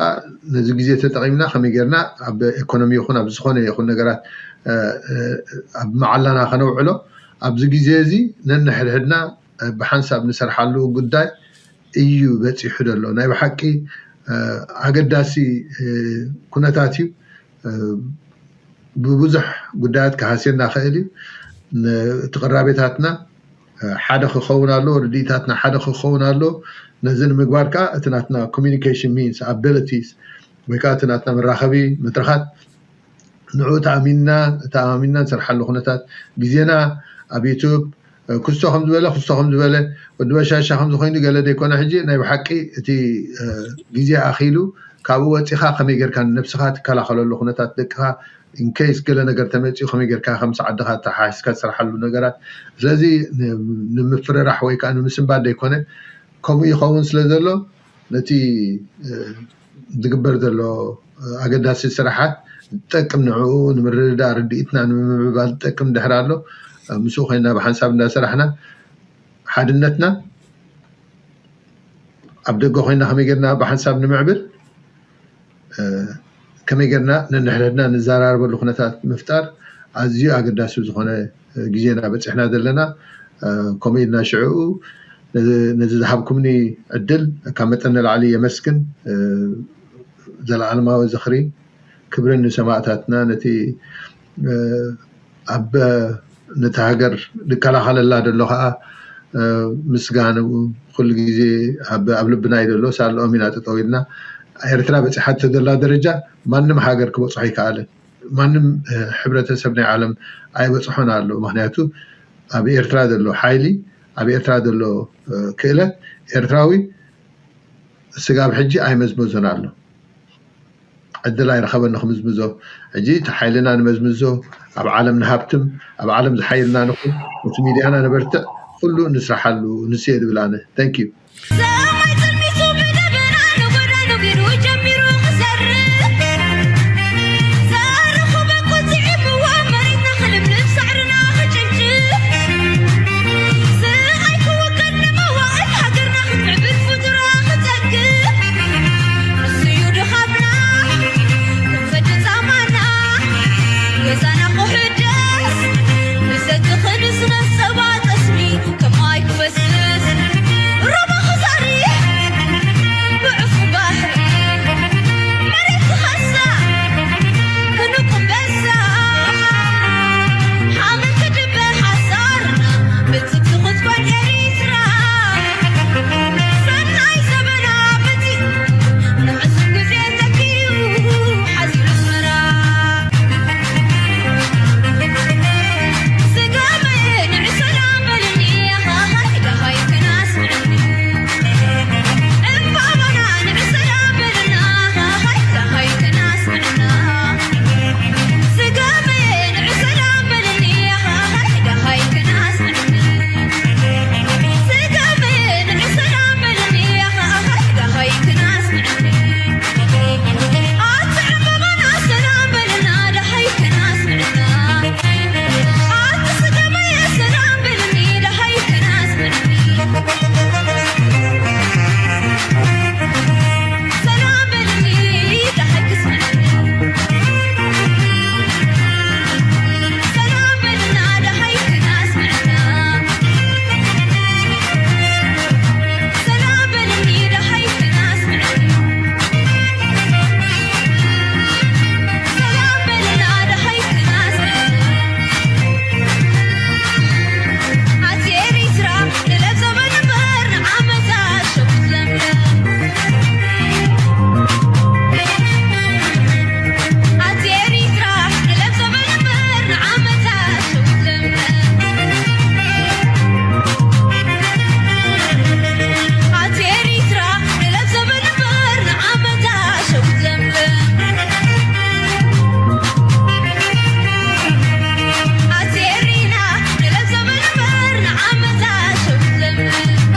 ነዚ ግዜ ተጠቒምና ከመይ ጌርና ኣብ ኢኮኖሚ ይኹን ኣብ ዝኾነ ይኹን ነገራት ኣብ መዓላና ከነውዕሎ፣ ኣብዚ ግዜ እዚ ነንሕድሕድና ብሓንሳብ ንሰርሓሉ ጉዳይ እዩ በፂሑ ዘሎ። ናይ ብሓቂ ኣገዳሲ ኩነታት እዩ። ብብዙሕ ጉዳያት ክሃስየና ክእል እዩ። እቲ ቅራቤታትና ሓደ ክኸውን ኣሎ፣ ርድኢታትና ሓደ ክኸውን ኣሎ። ነዚ ንምግባር ከዓ እቲ ናትና communication means abilities ወይ ከዓ እቲ ናትና መራኸቢ መድረኻት ንዑ ተኣሚንና ተኣማሚንና ንሰርሓሉ ኩነታት ግዜና ኣብ ዩቱብ ክስቶ ከም ዝበለ ክስቶ ከም ዝበለ ወዲ በሻሻ ከም ዝኾይኑ ገለ ዘይኮነ ሕጂ ናይ ብሓቂ እቲ ግዜ ኣኺሉ ካብኡ ወፂኻ ከመይ ጌርካ ንነብስኻ ትከላኸለሉ ኩነታት ደቅኻ ኢንኬይስ ገለ ነገር ተመፂኡ ከመይ ጌርካ ከምስ ዓድኻ ተሓሒስካ ትሰርሓሉ ነገራት። ስለዚ ንምፍርራሕ ወይ ከዓ ንምስንባድ ዘይኮነ ከምኡ ይኸውን ስለ ዘሎ ነቲ ዝግበር ዘሎ ኣገዳሲ ስራሓት ዝጠቅም ንዕኡ ንምርድዳእ ርድኢትና ንምምዕባል ዝጠቅም ድሕር ኣሎ ምስኡ ኮይና ብሓንሳብ እንዳሰራሕና ሓድነትና ኣብ ደገ ኮይና ከመይ ጌርና ብሓንሳብ ንምዕብል ከመይ ጌርና ነንሕድሕድና ንዘራረበሉ ኩነታት ምፍጣር ኣዝዩ ኣገዳሲ ዝኾነ ግዜና በፂሕና ዘለና። ከምኡ ኢልና ሽዕኡ ነዚ ዝሃብኩምኒ ዕድል ካብ መጠን ንላዕሊ የመስግን። ዘለዓለማዊ ዝኽሪ ክብርን ንሰማእታትና፣ ነቲ ኣብ ነቲ ሃገር ዝከላኸለላ ዘሎ ከዓ ምስጋንኡ ኩሉ ግዜ ኣብ ልብና እዩ ዘሎ። ሳልኦም ኢና ጠጠው ኢልና። ኤርትራ በፂሓቶ ዘላ ደረጃ ማንም ሃገር ክበፅሖ ኣይከኣልን። ማንም ሕብረተሰብ ናይ ዓለም ኣይበፅሖን ኣሎ። ምክንያቱ ኣብ ኤርትራ ዘሎ ሓይሊ፣ ኣብ ኤርትራ ዘሎ ክእለት ኤርትራዊ ስጋብ ሕጂ ኣይመዝመዞን ኣሎ። ዕድል ኣይረኸበን ንክምዝምዞ። ሕጂ እቲ ሓይልና ንመዝምዞ፣ ኣብ ዓለም ንሃብትም፣ ኣብ ዓለም ዝሓይልና ንኹን፣ ነቲ ሚድያና ነበርትዕ፣ ኩሉ ንስራሓሉ ንስየ ዝብል ኣነ። Thank you።